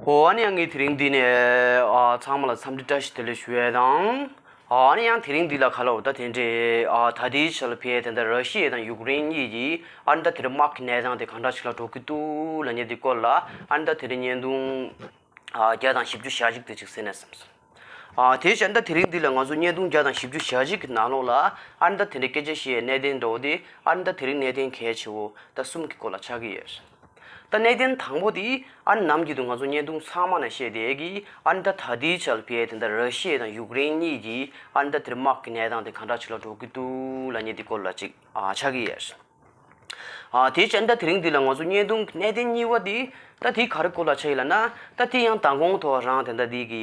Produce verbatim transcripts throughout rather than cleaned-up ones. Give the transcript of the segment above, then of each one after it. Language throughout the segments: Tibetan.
ཨོ་ཨ་ནི་ཡང་ངས་དེ་རིང་འདི་ནས་ཨ་ཚང་མ་ལ་འཚམས་འདྲི་བཀྲ་ཤིས་བདེ་ལེགས་ཞུ་ཡས་དང་། ཨ་ནི་ཡང་དེ་རིང་འདི་ལ་ག་ལ་འོ་ད་དེ་འདྲའི་ཨ་ད་ལྟའི་ཆར་ལ་ཕེ་དེ་འདྲ་ར་ཤི་ཡ་དང་ཡུཀ་རེན་གཉིས་ཀྱི་ཨ་ནི་ད་དེ་འདྲའི་དམག་གི་གནས་སྟངས་དེ་གང་འདྲ་ཞིག་ལ་འགྲོ་གི་འདུག་ལབ་མཁན་དེ་སྐོར་ལ་ཨ་ནི་ད་དེ་འདྲའི་བརྙན་ཐུང་ཨ་བརྒྱ་དང་བཞི་བཅུ་ཞེ་གཅིག་དེ་ཅིག་གཟིགས་ན་བསམ་སོང་། ཨ་དེ་བཞིན་ད་དེ་རིང་འདི་ལ་ང་ཚོ་བརྙན་ཐུང་བརྒྱ་དང་བཞི་བཅུ་ཞེ་གཅིག་གི་ནང་ལོགས་ལ་ཨ་ནི་ད་དེ་འདྲའི་སྐད་ཆ་བཤད་གནད་དོན་འདྲ་བོ་དེ་ཨ་ནི་ད་དེ་རིང་གནད་དོན་གལ་ཆེ་བོ་ད་གསུམ་གྱི་སྐོར་ལ་ཆགས་ཀྱི་ཡོད། ད་གནད་དོན་དང་པོ་དེ་ཨ་ནི་ནམ་རྒྱུན་དུ་ང་ཚོ་བརྙན་ཐུང་ཚང་མ་ནང་བཤད་བསྡད་ཀྱི་ཨ་ནི་ད་ད་ལྟའི་ཆར་ཕེ་དེ་འདྲ་ར་ཤི་ཡ་དང་ཡུཀ་རེན་གཉིས་ཀྱི་ཨ་ནི་ད་དེར་དམག་གི་གནས་སྟངས་དེ་གང་འདྲ་ཅིག་ལ་འགྲོ་གི་འདུག་ལབ་མཁན་དེ་སྐོར་ལ་ཅིག་ཨ་ཆགས་ཀྱི་ཡོད། ཨ་དེ་བཞིན་ད་དེ་རིང་འདི་ལ་ང་ཚོ་བརྙན་ཐུང་གི་གནད་དོན་གཉིས་པ་དེ་ད་དེ་ག་རེ་སྐོར་ལ་ཆགས་ཡོད་ལབ་ན། ད་དེ་ཡང་མདང་དགོང་ཐོག་རང་དེ་འདྲ་དེ་གི་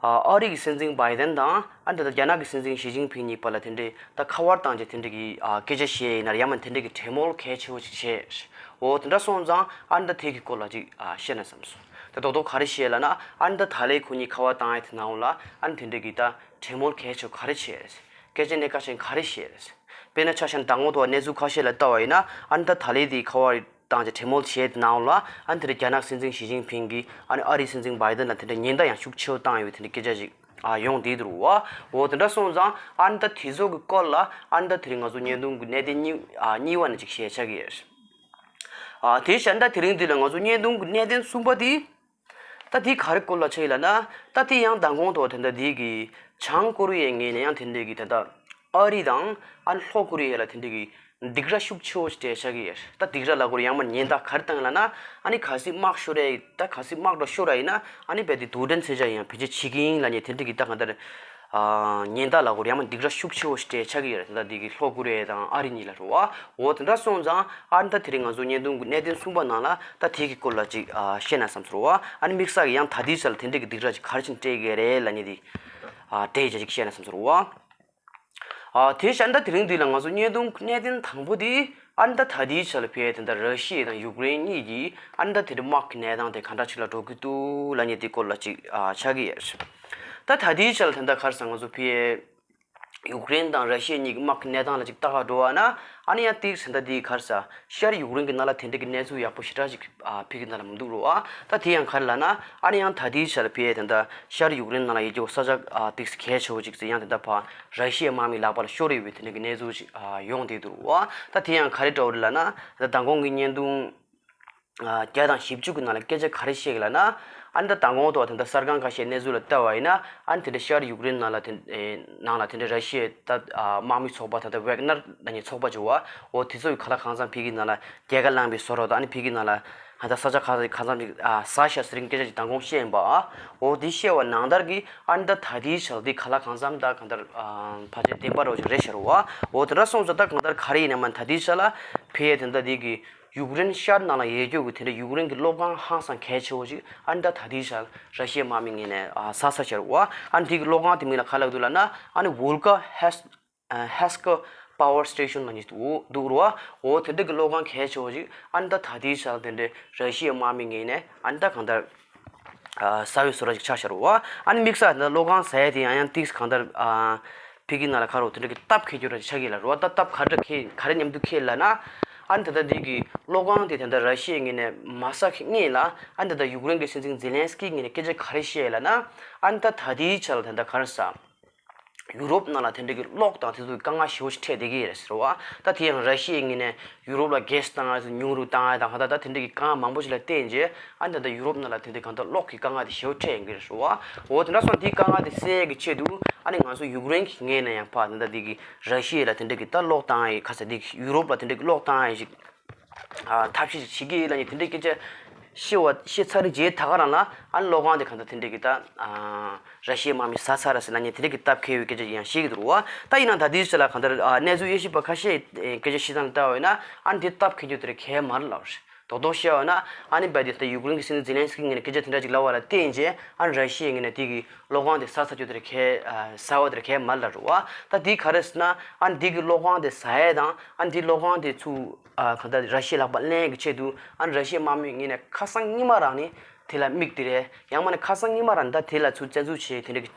ཨ་ཨ་རི་གི་སྲིད་འཛིན་བྷའི་ཌེན་དང་ཨ་ནི་ད་ལྟ་རྒྱ་ནག་གི་སྲིད་འཛིན་ཞི་ཅིན་ཕིང་གཉིས་བར་ལ་དེ་འདྲའི་ད་ཁ་པར་བཏང་རྗེས་དེ་འདྲའི་གི་ཨ་སྐད་ཆ་བཤད་ཡིན་ན་ཡང་མིན་དེ་འདྲའི་གི་གྲོས་མོལ་གལ་ཆེ་བོ་ཞིག་བྱས། འོ་དེ་འདྲ་སོང་ཙང་ཨ་ནི་ད་དེ་གི་སྐོར་ལ་ཅིག་ཨ་བཤད་ན་བསམ་སོང་། ད་རྡོག་རྡོག་ག་རེ་བཤད་ལབ་ན་ཨ་ནི་ད་ད་ལའི་ཁོ་གཉིས་ཁ་པར་བཏང་ཡས་དེ་ནང་ལ་ཨ་ནི་དེ་འདྲའི་གི་ད་གྲོས་མོལ་གལ་ཆེ་བོ་ག་རེ་བྱས་རེད། སྐད་ཆ་གནད་འགག་ཅན་ག་རེ་བཤད་རེད། དཔེར་ན་ཆ་བཞག་ན་མདང་དགོང་ཐོག་གནས་ཚུལ་ཁ་ཤས་ལ་ལྟ་བ་ཡིན་ན་ཨ་ནི་ད་ད་ལའི་དེ་ཁ་པར་བཏང་རྗེས་གྲོས་མོལ་བྱས་དེ་ནང་ལ་ཨ་ནི་དེ་འདྲ་རྒྱ་ནག་སྲིད་འཛིན་ཞི་ཅིན་ཕིང་གིས་ཨ་ནི་ཨ་རིའི་སྲིད་འཛིན་བྷའི་ཌེན་ལ་དེ་འདྲ་ཉེན་བརྡ་ཡང་ཤུགས་ཆེ་བོ་བཏང་ཡོད་དེ་འདྲ་སྐད་ཆ་ཞིག་ཨ་ཡོང་བསྡད་འདུག་བ། འོ་དེ་འདྲ་སོང་ཙང་ཨ་ནི་ད་དེ་ཚོ་གི་སྐོར་ལ་ཨ་ནི་ད་དེ་རིང་ང་ཚོ་བརྙན་ཐུང་གི་གནད་དོན་གཉིས་ཨ་གཉིས་པ་ནས་ཅིག་བཤད་ཆགས་ཀྱི་ཡོད། ཨ་དེ་བཞིན་ད་དེ་རིང་འདི་ལ་ང་ཚོ་བརྙན་ཐུང་གི་གནད་དོན་གསུམ་པ་དེ། ད་དེ་ག་རེ་སྐོར་ལ་ཆགས་ཡོད་ལབ་ན། ད་དེ་ཡང་མདང་དགོང་ཐོག་དེ་འདྲ་དེ་གི་བྱང་ཀོ་རི་ཡའི་ངོས་ནས་ཡང་དེ་འདྲ་གི་ད་ལྟ་ཨ་རི་དང་ཨ་ནི་ལྷོ་ཀོ་རི་ཡ་ལ་དེ་འདྲ་གི་སྡིགས་ར་ཤུགས་ཆེ་བོ་ཞིག་སྤྲད་ཆགས་ཀྱི་ཡོད། ད་སྡིགས་ར་ལབ་དགོས་རེད་ཡང་མིན་ཉེན་བརྡ་ག་རེ་བཏང་ཡོད་ལབ་ན། ཨ་ནི་གལ་སྲིད་དམག་ཤོར་རེད་ད་གལ་སྲིད་དམག་འདྲ་ཤོར་ར་ཡིན་ན་ཨ་ནི་རྦད་དེ་རྡུལ་ཕྲན་མཚོན་ཆ་ཡང་བེད་སྤྱོད་བྱེད་ཀྱི་ཡིན་ལབ་ནས་དེ་འདྲ་གི་ད་གང་ལྟར། ཨ་ཉེན་བརྡ་ལབ་དགོས་རེད་ཡང་མིན་སྡིགས་ར་ཤུགས་ཆེ་བོ་ཞིག་སྤྲད་ཆགས་ཀྱི་ཡོད་རེད། ད་ལྟ་དེ་གི་ལྷོ་ཀོ་རི་ཡ་དང་ཨ་རི་གཉིས་ལ་རེད་བ། འོ་དེ་འདྲ་སོང་ཙང་ཨ་ནི་ད་དེ་རིང་ང་ཚོ་བརྙན་ཐུང་གི་གནད་དོན་གསུམ་པ་ནང་ལ་ད་དེ་གི་སྐོར་ལ་ཅིག་ཨ་བཤད་ན་བསམ་སོང་བ། ཨ་ནི་དམིགས་བསལ་གྱི་ཡང་ད་ལྟའི་ཆར་ལ་དེ་འདྲ་གི་སྡིགས་ར་ཅིག་ག་རེ་བྱས་ནས་སྤྲད་ཀྱི་རེད་ལབ་མཁན་དེ་ཨ་དེ་ཡི་ཆ་ཅིག་བཤད་ན་བསམ་སོང་བ། ཨ་དེ་བཞིན་ད་དེ་རིང་འདི་ལ་ང་ཚོ་བརྙན་ཐུང་གི་གནད་དོན་དང་པོ་དེ་ཨ་ནི་ད་ད་ལྟའི་ཆར་ལ་ཕེ་དེ་འདྲ་ར་ཤི་ཡ་དང་ཡུཀ་རེན་གཉིས་ཀྱིས་ཨ་ནི་ད་དེ་འདྲ་དམག་གི་གནས་སྟངས་དེ་ག་འདྲ་ཅིག་ལ་འགྲོ་གི་འདུག་ལབ་མཁན་དེ་སྐོར་ལ་ཅིག་ཨ་ཆགས་ཀྱི་ཡོད། ད་ད་ལྟའི་ཆར་ལ་དེ་འདྲ་ག་རེ་ཟེར་ང་ཚོ་ཕེ་ཡུཀ་རེན་དང་ར་ཤི་ཡ་གཉིས་ཀྱི་དམག་གི་གནས་སྟངས་ལ་ཅིག་ལྟ་ག་འགྲོ་བ་ན། ཨ་ནི་ཡང་ཏིག་ཟེར་ད་དེ་ག་རེ་ཟེར་ཤར་ཡུཀ་རེན་གྱི་ནང་ལ་དེ་འདྲ་གི་གནས་ཚུལ་ཡག་པོ་ཞེ་དྲག་ཅིག་ཨ་ཕ་གི་ནང་ལ་མི་འདུག་རོ། ཨ་ད་དེ་ཡང་ག་རེ་ལབ་ན། ཨ་ནི་ཡང་ད་ལྟའི་ཆར་ཕ་གི་དེ་འདྲ་ཤར་ཡུཀ་རེན་ནང་ལ་ཡོད་རྒྱུ་ས་ཆ་ཨ་ཏིག་གལ་ཆེ་བོ་ཅིག་ཟེར་ཡང་དེ་འདྲ་ཕ་ར་ཤི་ཡའི་དམག་མི་ལག་པ་ལ་ཤོར་ཡོད་པའི་དེ་འདྲ་གི་གནས་ཚུལ་ཅིག་ཨ་ཡོང་བསྡད་འདུག་རོ། ཨ་ད་དེ་ཡང་ག་རེ་འདྲ་བོ་རེད་ལབ་ན། ད་མདང་དགོང་གི་བརྙན་ཐུང་ཨ་བརྒྱ་དང་བཞི་བཅུ་གི་ནང་ལ་སྐད་ཆ་ག་རེ་བཤད་ཀྱི་ལབ་ན། ཨ་ནི་ད་མདང་དགོང་ཐོག་དེ་འདྲ་གསར་ཁང་ཁ་ཤས་གནས་ཚུལ་ལ་བལྟ་བ་ཡིན་ན། ཨ་ནི་དེ་འདྲ་ཤར་ཡུཀ་རེན་ནང་ལ་དེ་ཨེ་ནང་ལ་དེ་འདྲ་ར་ཤི་ཡའི་ད་ཨ་དམག་མི་ཚོགས་པ་ད་ལྟ་ཝེག་ནར་ལབ་མཁན་ཚོགས་པ་ཅིག་ཡོད་པ། འོ་དེ་ཚོ་གི་ཁ་ལག་གང་འཚམ་ཕ་གི་ནང་ལ་རྒྱལ་ཁ་བླངས་པའི་བཟོ་འདྲ་དང་། ཨ་ནི་ཕ་གི་ནང་ལ་ཧ་ད་ས་ཆ་ག་གང་འཚམ་ཅིག་ཨ་ཟ་ཤག་ཟེར་མཁན་སྐད་ཆ་ཅིག་མདང་དགོང་བཤད་ཡིན་པ། འོ་དེ་བཤད་པ་ནང་ལྟར་གྱི་ཨ་ནི་ད་ད་ལྟའི་ཆར་དེ་ཁ་ལག་གང་འཚམ་ད་གང་ལྟར་ཨ་ཕལ་ཆེར་བདེན་པ་འདྲ་བོ་ཅིག་རེད་ཤག་རོ། འོ་དེ་འདྲ་སོང་ཙང་ད་གང་ལྟར་ག་རེ་ཡིན་ན་མ་ད་ལྟའི་ཆར་ལ་ཕ་གི་དེ་འདྲ་དེ་གི་ཡུཀ་རེན་ཤར་ནང་ལ་ཡོད་རྒྱུ་གི་དེ་འདྲ་ཡུཀ་རེན་གི་གློག་ཁང་ཧང་སང་གལ་ཆེ་བོ་ཅིག་ཨ་ནི་ད་ད་ལྟའི་ཆར་ར་ཤི་ཡའི་དམག་མི་ངོས་ནས་ཨ་ཟ་ཚར་ཤག་རོ། ཨ་ནི་དེ་གི་གློག་ཁང་དེ་མིང་ལ་ག་ལབ་འདུག་ལབ་ན། ཨ་ནི་ཝུལ་ཀ་ཧེས་ཨ་ཧེས་ཀ་པ་ཝར་སི་ཊེ་ཤན་ལབ་མཁན་ཅིག་འདུག་འདུག་རོ། འོ་དེ་འདྲ་གི་གློག་ཁང་གལ་ཆེ་བོ་ཅིག་ཨ་ནི་ད་ད་ལྟའི་ཆར་དེ་འདྲ་ར་ཤི་ཡའི་དམག་མི་ངོས་ནས་ཨ་ནི་ད་གང་ལྟར་ཨ་ཟ་བའི་བཟོ་འདྲ་ཅིག་ཆགས་ཤག་རོ། ཨ་ནི་དམིགས་བསལ་ད་གློག་ཁང་ཟ་ཡས་དེ་ཡང་ཡང་ཏིག་གང་ལྟར་ཨ་ཕ་གི་ནང་ལ་ག་རེ་དེ་འདྲ་གི་སྟབས་འཁེལ་རྒྱུ་འདྲ་ཅིག་ཆགས་ཀྱི་ལབ་རོ། ད་སྟབས་ག་འདྲ་འཁེལ་ག་རེ་མཉམ་དུ་འཁེལ་ལབ་ན། ཨ་ནི་ད་ལྟ་འདི་གི་གློག་ཁང་དེ་ད་ལྟ་ར་ཤི་ཡའི་ངོས་ནས་མ་ཟ་གི་སྔོན་ལ། ཨ་ནི་ད་ལྟ་ཡུཀ་རེན་གྱི་སྲིད་འཛིན་ཛེ་ལན་སི་ཀི་ངོས་ནས་སྐད་ཆ་ག་རེ་བཤད་ལབ་ན། ཨ་ནི་ད་ད་ལྟའི་ཆར་ལ་ད་ལྟ་ག་རེ་ཟ། ཡུ་རོབ་ནང་ལ་དེ་འདྲ་གི་གློག་དང་དེ་ཚོ་གི་དཀའ་ངལ་ཞེ་པོ་ཞིག་འཕྲད་བསྡད་ཀྱི་ཡོད་རེད་ཟེར་བ། ད་དེ་ཡང་ར་ཤི་ཡའི་ངོས་ནས་ཡུ་རོབ་ལ་གྷེ་སི་བཏང་ཡ་དང་ཉུང་རུ་བཏང་ཡ་དང་ཧ་ད་ད་དེ་འདྲ་གི་དཀའ་ངལ་མང་པོ་ཞིག་ལ་བརྟེན་རྗེས། ཨ་ནི་ད་ལྟ་ཡུ་རོབ་ནང་ལ་དེ་འདྲ་གང་ལྟར་གློག་གི་དཀའ་ངལ་དེ་ཞེ་པོ་འཕྲད་ཡོང་གི་རེད་ཟེར་བ། འོ་དེ་འདྲ་སོང་དེའི་དཀའ་ངལ་དེ་སེལ་ཡ་གི་ཆེད་དུ་ཨ་ནི་ང་ཚོ་ཡུཀ་རེན་གྱི་ངོས་ནས་ཡང་ཕར་ད་ལྟ་དེ་གི་ར་ཤི་ཡ་ལ་དེ་འདྲ་གི་ད་གློག་བཏང་ཡ་ཡི་ཁ་ཚ་དེ་གི་ཡུ་རོབ་ལ་དེ་འདྲ་གི་གློག་བཏང་ཡ་ཞིག་ཨ་ཐབས་ཤེས་ཤིག་བྱེད་ཀྱི་ཡིན་ལབ་མཁན་དེ་འདྲའི་སྐད་ཆ་བཤད་པ་བཤད་ཚར་རྗེས་ད་ག་རང་ལ་ཨ་ནི་གློག་ཁང་དེ་གང་ལྟར་དེ་འདྲའི་གི་ད་ཨ་ར་ཤི་ཡའི་དམག་མིས་ཟ་ཚར་ར་ཟེར་ལབ་མཁན་དེ་འདྲའི་གི་སྟབས་འཁེལ་བའི་སྐད་ཆ་ཡང་བཤད་ཀྱི་འདུག་རེད་བ། ད་ཡིན་ན་ད་ལྟའི་ཆ་ལ་གང་ལྟར་ཨ་གནས་ཚུལ་དབྱེ་ཞིབ་པ་ཁ་ཤས་སྐད་ཆ་བཤད་སྟངས་ལ་ལྟ་བ་ཡིན་ན། ཨ་ནི་དེ་སྟབས་འཁེལ་རྒྱུ་དེ་རེད་གལ་མ་རེད་ལབ་རེད། རྡོག་རྡོག་བཤད་པ་ན་ཨ་ནི་རྦད་དེ་ད་ཡུཀ་རེན་གྱི་སྲིད་འཛིན་ཛེ་ལན་སི་ཀི་ངོས་ནས་སྐད་ཆ་དེ་འདྲ་ཅིག་ལབ་པ་ལ་བརྟེན་རྗེས། ཨ་ནི་ར་ཤི་ཡའི་ངོས་ནས་དེ་གི་གློག་ཁང་དེ་ཟ་ཚར་རྒྱུ་དེ་རེད་གལ་ཨ་ཟ་བ་དེ་རེད་གལ་མ་རེད་ལབ་རེད་བ། ད་དེ་ག་རེ་ཟེར་ན། ཨ་ནི་དེ་གི་གློག་ཁང་དེ་ཟ་ཡས་དང་། ཨ་ནི་དེ་གློག་ཁང་དེ་ཚུར་ཨ་གང་ལྟར་ར་ཤི་ཡའི་ལག་པར་ལེན་གྱི་ཆེད་དུ། ཨ་ནི་ར་ཤི་ཡའི་དམག་མིའི་ངོས་ནས་ཁ་སང་ཉི་མ་རང་ནས་དེ་ལ་དམིགས་ཏེ་རེད། ཡང་མིན་ན་ཁ་སང་ཉི་མ་རང་ནས་ད་དེ་ལ་ཚུར་བཙན་འཛུལ་བྱས་དེ་འདྲ་གི་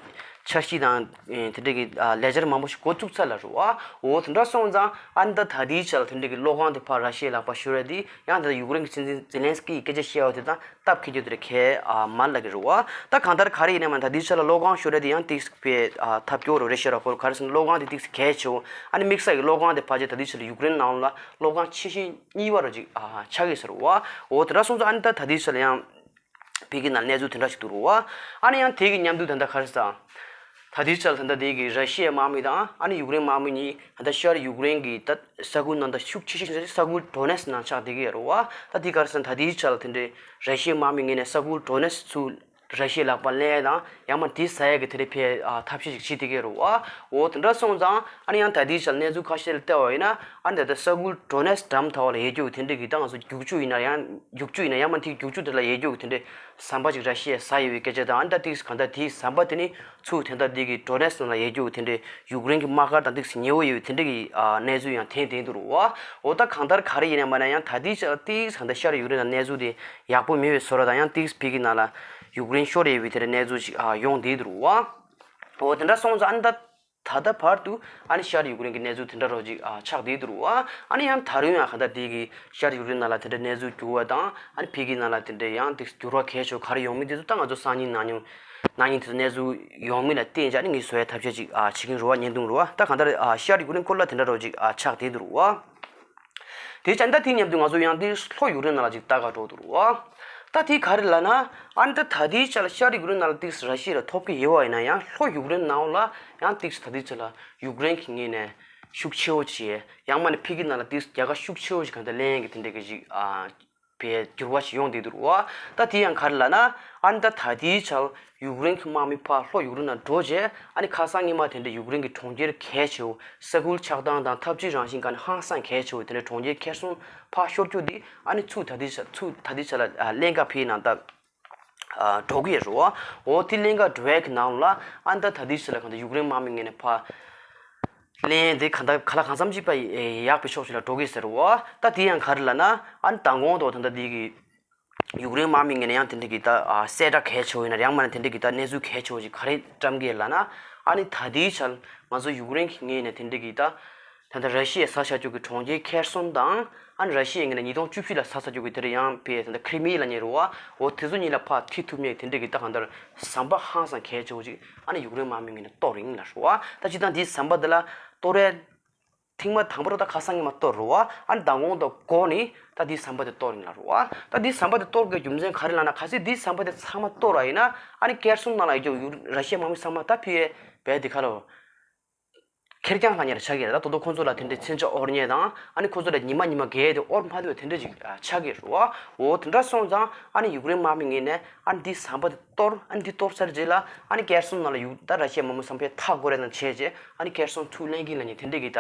འཆར་གཞི་དང་དེ་འདྲ་གི་ལས་འཆར་མང་པོ་ཞིག་འགོ་བཙུགས་ཚར་ལ་རེད་བ། འོ་དེ་འདྲ་སོང་ཙང་ཨ་ནི་ད་ད་ལྟའི་ཆར་དེ་འདྲ་གི་གློག་ཁང་དེ་ཕར་ར་ཤི་ཡའི་ལག་པར་ཤོར་ཡ་དེ་ཡང་ད་ཡུཀ་རེན་གྱི་སྲིད་འཛིན་ཛེ་ལན་སི་ཀི་ཡིས་སྐད་ཆ་བཤད་ཡ་དེ་དང་སྟབས་འཁེལ་རྒྱུ་དེ་འདྲ་གང་ཡང་མ་རེད་ལབ་ཀྱི་རེད་བ། ད་གང་ལྟར་ག་རེ་ཡིན་ན་མ་ད་ལྟའི་ཆར་ལ་གློག་ཁང་ཤོར་ཡ་དེ་ཡང་ཏིག་ཙམ་ཐབས་སྐྱོ་རུ་རེད་ཤག་ར། ཁོ་ག་རེ་ཟེར་ན་གློག་ཁང་དེ་ཏིག་ཙམ་གལ་ཆེ་བོ། ཨ་ནི་དམིགས་བསལ་གྱི་གློག་ཁང་དེ་ཕལ་ཆེར་ད་ལྟའི་ཆར་ལ་ཡུཀ་རེན་ནང་ལ་གློག་ཁང་ཆེ་ཤོས་གཉིས་པ་རུ་ཅིག་ཆགས་ཀྱི་ཟེར་བ། འོ་དེ་འདྲ་སོང་ཙང་ཨ་ནི་ད་ད་ལྟའི་ཆར་ལ་ཡང་། བོད་ཀྱི་ནང་གནས་ཚུལ་དེ་འདྲ་ཞིག་འདུག་རུ་བ། ཨ་ནི་ཡང་དེ་གི་མཉམ་དུ་ད་ལྟ་ག་རེ་ཟེར། ད་ལྟའི་ཆར་ད་ལྟ་དེ་གི་ར་ཤི་ཡའི་དམག་མི་དང་ཨ་ནི་ཡུཀ་རེན་དམག་མི་གཉིས་ད་ལྟ་ཤར་ཡུཀ་རེན་གྱི་ད་ས་ཁུལ་ནང་ད་ཤུགས་ཆེ་ཤོས་ཤིག་ས་ཁུལ་ཌོ་ནེ་སི་ནང་ཆགས་བསྡད་ཀྱི་ཡོད་རུ་བ། ད་དེ་ག་རེ་ཟེར་ན་ད་ལྟའི་ཆར་དེ་འདྲའི་ར་ཤི་ཡའི་དམག་མི་ངོས་ནས་ས་ཁུལ་ཌོ་ནེ་སི་ཚུར་ར་ཤི་ཡའི་ལག་པར་ལེན་ཡ་དང་ཡང་མ་དེ་ཟ་ཡ་གི་དེ་འདྲའི་ཕའི་ཐབས་ཤེས་ཤིག་བྱེད་བསྡད་ཀྱི་ཡོད་རུ་བ། འོ་དེ་འདྲ་སོང་ཙང་ཨ་ནི་ཡང་ད་ལྟའི་ཆར་གནས་ཚུལ་ཁ་ཤས་ལ་བལྟས་པ་ཡིན་ན་ཨ་ནི་ད་ལྟ་ས་ཁུལ་ཌོ་ནེ་སི་འགྲམ་ཐག་པ་ལ་ཡོད་རྒྱུ་གི་དེ་འདྲ་གི་ད་ང་ཚོ་རྒྱུག་ཆུ་ཡིན་ན་ཡང་རྒྱུག་ཆུ་ཡིན་ན་ཡང་མ་དེ་རྒྱུག་ཆུ་དེ་ལ་ཡོད་རྒྱུ་གི་དེ་འདྲའི་ཟམ་པ་ཅིག་ར་ཤི་ཡས་ཟ་ཡོད་པའི་སྐད་ཆ་དང་ཨ་ནི་ད་ཏིག་གང་ལྟར་དེའི་ཟམ་པ་དེ་ནི་ཚུར་དེ་ལྟར་དེ་གི་ཌོ་ནེ་སི་ནང་ལ་ཡོད་རྒྱུ་དེ་འདྲའི་ཡུཀ་རེན་གྱི་དམག་སྒར་དང་ཏིག་ཙམ་ཉེ་བོ་ཡོད་དེ་འདྲ་གི་གནས་ཚུལ་ཡང་ཐོན་བསྡད་འདུག་རུ་བ། འོ་ད་གང་ལྟར་ག་རེ་ཡིན་ན་མ་ན་ཡང་ད་ལྟའི་ཆར་ཏིག་གང་ལྟར་ཤར་ཡུཀ་རེན་ནང་གནས་ཚུལ་དེ་ཡག་པོ་མེད་པའི་བཟོ་འདྲ་དང་ཡང་ཏིག་ཙམ་ཕ་གི་ནང་ལ་ཡུཀ་རེན་ཤོར་ཡོད་པའི་དེ་འདྲ་གནས་ཚུལ་ཞིག་ཡོང་བསྡད་འདུག་རུ་བ། འོ་དེ་འདྲ་སོང་ཙང་ཨ་ནི་ད། ད་ལྟ་བར་དུ་ཨ་ནི་ཤར་ཡུཀ་རེན་གྱི་གནས་ཚུལ་དེ་འདྲ་རོ་ཅིག་ཆགས་བསྡད་འདུག་རུ་བ། ཨ་ནི་ཡང་ད་རུང་ཡང་གང་ལྟར་དེ་གི་ཤར་ཡུཀ་རེན་ནང་ལ་དེ་འདྲ་གནས་ཚུལ་འགྱུར་བ་དང་ཨ་ནི་ཕ་གི་ནང་ལ་དེ་འདྲ་ཡང་དེ་འགྱུར་བ་གལ་ཆེ་བ་ག་རེ་ཡོང་མིན་དེ་ཚོ་ད་ང་ཚོ་སང་ཉིན་གནངས་ཉིན་གནངས་ཉིན་དེ་ཚོ་གནས་ཚུལ་ཡོང་མིན་ལ་བརྟེན་བྱས་ཨ་ནི་ངས་བཟོ་ཡའི་ཐབས་ཤེས་ཅིག་བྱེད་ཀྱིན་རུ་བ། བརྙན་ཐུང་རུ་བ། ད་གང་ལྟར་ཤར་ཡུཀ་རེན་སྐོར་ལ་དེ་འདྲ་རོ་ཅིག་ཆགས་བསྡད་འདུག་རུ་བ། དེ་བྱས་ད་དེ་མཉམ་དུ་ང་ཚོ་ཡང་དེ་ལྷོ་ཡུཀ་རེན་ནང་ལ་ཅིག་ལྟ་ག་འགྲོ་འདུག་རུ་བ། ད་དེ་ག་རེ་ལབ་ན་ཨ་ནི་ད་ད་ལྟའི་ཆ་ལ་ཤར་ཡུཀ་རེན་ནང་ལ་ཏིག་ཙམ་ར་ཤི་ཡ་ལ་ཐོབ་ཀྱི་ཡོད་པ་ཡིན་ན་ཡང་ལྷོ་ཡུཀ་རེན་ནང་ལ་ཡང་ཏིག་ཙམ་ད་ལྟའི་ཆ་ལ་ཡུཀ་རེན་གྱི་ངོས་ནས་ཤུགས་ཆེ་བོ་བྱས་ཡང་མ་ནི་ཕ་གི་ནང་ལ་ཏིག་ཙམ་རྒྱལ་ཁ་ཤུགས་ཆེ་བོ་ཞིག་གང་ལྟར་ལེན་གྱི་དེ་འདྲ་གི་ཅིག་ཨ། པའི་འགྱུར་བ་ཞིག་ཡོང་བསྡད་འདུག་རུ་བ། ད་དེ་ཡང་ག་རེ་ལབ་ན་ཨ་ནི་ད་ད་ལྟའི་ཆར་ཡུཀ་རེན་གྱི་དམག་མི་ཕར་ལྷོ་ཡུཀ་རེན་ནང་འགྲོ་རྗེས་ཨ་ནི་ཁ་སང་ཉི་མ་དེ་འདྲ་ཡུཀ་རེན་གྱི་གྲོང་ཁྱེར་གལ་ཆེ་བོ་ས་ཁུལ་ཆགས་སྟངས་དང་འཐབ་ཇུས་རང་བཞིན་སྒང་ནས་ཧང་སང་གལ་ཆེ་བོ་དེ་འདྲ་གྲོང་ཁྱེར་ཁེར་སོན་ཕར་ཤོར་རྒྱུ་དེ་ཨ་ནི་ཚུར་ད་ལྟའི་ཆར་ཚུར་ད་ལྟའི་ཆར་ལ་ལེན་ག་ཕིའི་ནང་ད་འགྲོ་གི་ཡོད་རུ་བ། འོ་དེ་ལེན་ག་འགྲོ་ཡ་གི་ནང་ལ་ཨ་ནི་ད་ད་ལྟའི་ཆར་ལ་གང་ལྟར་ཡུཀ་རེན་དམག་མི་ངོས་ནས་ཕར། ལན་དེ་གང་ལྟར་ག་ལ་གང་འཚམ་ཅིག་པ་ཡག་པའི་ཕྱོགས་ཤིག་ལ་འགྲོ་གི་ཟེར་བ། ད་དེ་ཡང་ག་རེ་ལབ་ན་ཨ་ནི་མདང་དགོང་དུ་ད་ལྟ་འདི་གི་ཡུཀ་རེན་དམག་མི་ངོས་ནས་ཡང་དེ་འདྲ་གི་ད་གསལ་བསྒྲགས་གལ་ཆེ་བོ་ཡིན་ན་ཡང་མ་ན་དེ་འདྲ་གི་ད་གནས་ཚུལ་གལ་ཆེ་བོ་ཞིག་ག་རེ་བཀྲམ་གི་ལབ་ན་ཨ་ནི་ད་ལྟའི་ཆར་ང་ཚོ་ཡུཀ་རེན་གྱི་ངོས་ནས་དེ་འདྲ་གི་ད་ད་ལྟ་ར་ཤི་ཡས་ཟ་བཞག་རྒྱུ་གི་གྲོང་ཁྱེར་ཁེར་སོན་དང་ཨ་ནི་ར་ཤི་ཡས་ངོས་ནས་ཉིས་སྟོང་བཅུ་བཞི་ལ་ཟ་ཟ་རྒྱུ་གི་དེ་འདྲ་ཡང་ཕེ་ད་ལྟ་ཁི་རི་མི་ལབ་མཁན་རེད་བ། འོ་དེ་ཚོ་གཉིས་ལ་ཕར་ཐེ་ཐུབ་མཁན་དེ་འདྲ་གི་ད་གང་ལྟར་ཟམ་པ་ཧང་སང་གལ་ཆེ་བོ་ཅིག་ཨ་ནི་ཡུཀ་རེན་དམག་མི་ངོས་ནས་གཏོར་ཡིན་ལབ་རེད་བ། ད་སྤྱིར་བཏང་འདིའི་ཟམ་པ་འདི་ལ་གཏོར་ཡས་ཐེངས་མ་དང་པོ་རུ་ད་ཁ་སང་ཉི་མ་གཏོར་རེད་བ། ཨ་ནི་མདང་དགོང་དང་འགོ་ནས་ད་འདིའི་ཟམ་པ་དེ་གཏོར་ཡིན་ལབ་རེད་བ། ད་འདིའི་ཟམ་པ་དེ་གཏོར་དགོས་རྒྱུ་མཚན་ག་རེ་ལབ་ན་གལ་སྲིད་འདིའི་ཟམ་པ་དེ་ཚང་མ་གཏོར་བ་ཡིན་ན་ཨ་ནི་ཁེར་སོན་ནང་ལ་ཡོད་རྒྱུ་ཡུ་ར་ཤི་ཡའི་དམག་མི་ཚང་མ་ད་ཕི་ཡས་བས་དེ་ཁ་ལོ། ཁེར་རྐྱང་ལྷག་ཉེར་ཆགས་ཀྱི་རེད། ད་དོ་དོ་ཁོ་ཚོ་ལ་དེ་འདྲའི་མཚོན་ཆ་དབོར་ཉེ་དང་ཨ་ནི་ཁོ་ཚོ་ལ་ཉི་མ་ཉི་མ་བརྒལ་ཏེ་དབོར་མ་ཐུབ་པའི་དེ་འདྲ་ཅིག་ཆགས་ཀྱི་རེད་བ། འོ་དེ་འདྲ་སོང་ཙང་ཨ་ནི་ཡུཀ་རེན་དམག་མི་ངོས་ནས་ཨ་ནི་འདི་ཟམ་པ་དེ་གཏོར། ཨ་ནི་འདི་གཏོར་ཚར་རྗེས་ལ་ཨ་ནི་ཁེར་སོན་ནང་ལ་ཡུ་ད་ར་ཤི་ཡའི་དམག་མི་ཚང་མ་ཕར་མཐའ་སྐོར་རེ་དང་བྱས་རྗེས་ཨ་ནི་ཁེར་སོན་ཚུར་ལེན་གྱི་ལབ་ཉེ་དེ་འདྲ་གི་ད་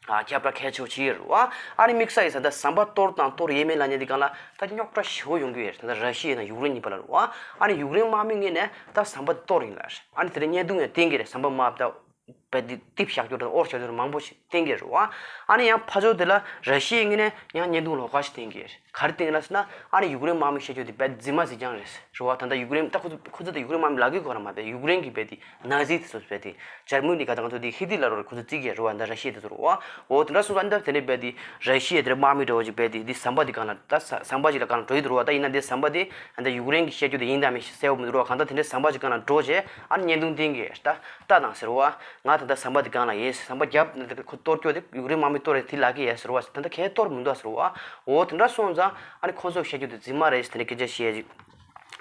ཁྱབ་བསྒྲགས་གལ་ཆེ་བོ་བྱས་ཡོད་རེད་བ། ཨ་ནི་དམིགས་བསལ་གྱི་ད་ལྟ་ཟམ་པ་གཏོར་དང་གཏོར་ཡས་མེད་ལབ་ཉེ་དེ་སྒང་ལ་ད་རྙོག་དྲ་ཞེ་པོ་ཡོང་གི་ཡོད་རེད། ད་ལྟ་ར་ཤི་ཡ་དང་ཡུཀ་རེན་གཉིས་བར་ལ་རེད་བ། ཨ་ནི་ཡུཀ་རེན་དམག་མི་ངོས་ནས་ད་ཟམ་པ་དེ་གཏོར་ཡིན་ལབ་རེད། ཨ་ནི་དེ་རིང་བརྙན་ཐུང་ཡང་བསྟན་གྱི་རེད། ཟམ་པ་དམར་པོ་ད། བས་དེ་ཏིབ་བཞག་རྒྱུ་དང་དབོར་བཞག་རྒྱུ་དང་མང་པོ་ཞིག་བསྟན་གྱི་རེད་བ། ཨ་ནི་ཡང་ཕར་ཕྱོགས་དེ་ལ་ར་ཤི་ཡའི་ངོས་ནས་ཡང་བརྙན་ཐུང་ལོགས་ཀ་ཞིག་བསྟན་གྱི་རེད། ག་རེ་བསྟན་གྱི་ལབ་ཟེར་ན་ཨ་ནི་ཡུཀ་རེན་དམག་མི་བཤད་རྒྱུ་དེ་བས་རྫུན་མ་ཟིག་རྐྱང་རེད་ཟེར་བ། ད་ལྟ་ཡུཀ་རེན་ད་ཁོ་ཚོ་ཁོ་ཚོ་ད་ཡུཀ་རེན་དམག་མི་ལབ་ཀྱི་ཁོ་རང་མ་བས་ཡུཀ་རེན་གྱི་བས་དེ་ན་ཛི་དེ་ཚོ་བས་དེ་འཇར་མ་ནི་ག་ད་ང་ཚོ་དེ་ཧི་ཏི་ལར་བར་ཁོ་ཚོ་བརྩི་གི་རེད་བ། ད་ར་ཤི་ཡ་དེ་ཚོ་རེད་བ། འོ་དེ་འདྲ་སོང་ཙང་ཨ་ནི་ད་དེ་འདྲ་བས་དེ་ར་ཤི་ཡ་དེ་འདྲ་དམག་མི་འདྲ་བོ་ཅིག་བས་དེ་དེ་ཟམ་པ་དེ་སྒང་ལ་ད་ཟམ་པ་ཅིག་ལ་སྒང་ལ་འགྲོ་ཡི་འདུག་རེད་བ། ད་ཡིན་ན་དེ་ཟམ་པ་དེ་ད་ཡུཀ་རེན་གྱིས་བཤད་རྒྱུ་དེ་ཡིན་དང་མིན་གསལ་པོ་མི་འདུག་རེད་བ། གང་ལྟར་དེ་འདྲ་ཟམ་པ་ཅིག་སྒང་ལ་འགྲོ་རྗེས་ཨ་ནི་བརྙན་ཐུང་བསྟན་གྱི་རེད། ད་ལྟ་དང་ཟེར་བ། ང་ད་ལྟ་ཟམ་པ་དེ་སྒང་ལ་ཡིན། ཟམ་པ་རྒྱབ་ནས་ཁོ་གཏོར་སྐྱོ་དེ་ཡུཀ་རེན་དམག་མི་གཏོར་རེད་དེ་ལབ་ཀྱི་ཡོད་ཟེར་བ། ད་ལྟ་གས་གཏོར་མི་འདུག་ཟེར་བ། འོ་དེ་འདྲ་སོང་ཙང་ཨ་ནི་ཁོ་ཚོས་བཤད་རྒྱུ་དེ་རྫུན་མ་རེད་ཟེར་དེ་འདྲ་སྐད་ཆ་བཤད་ཀྱི་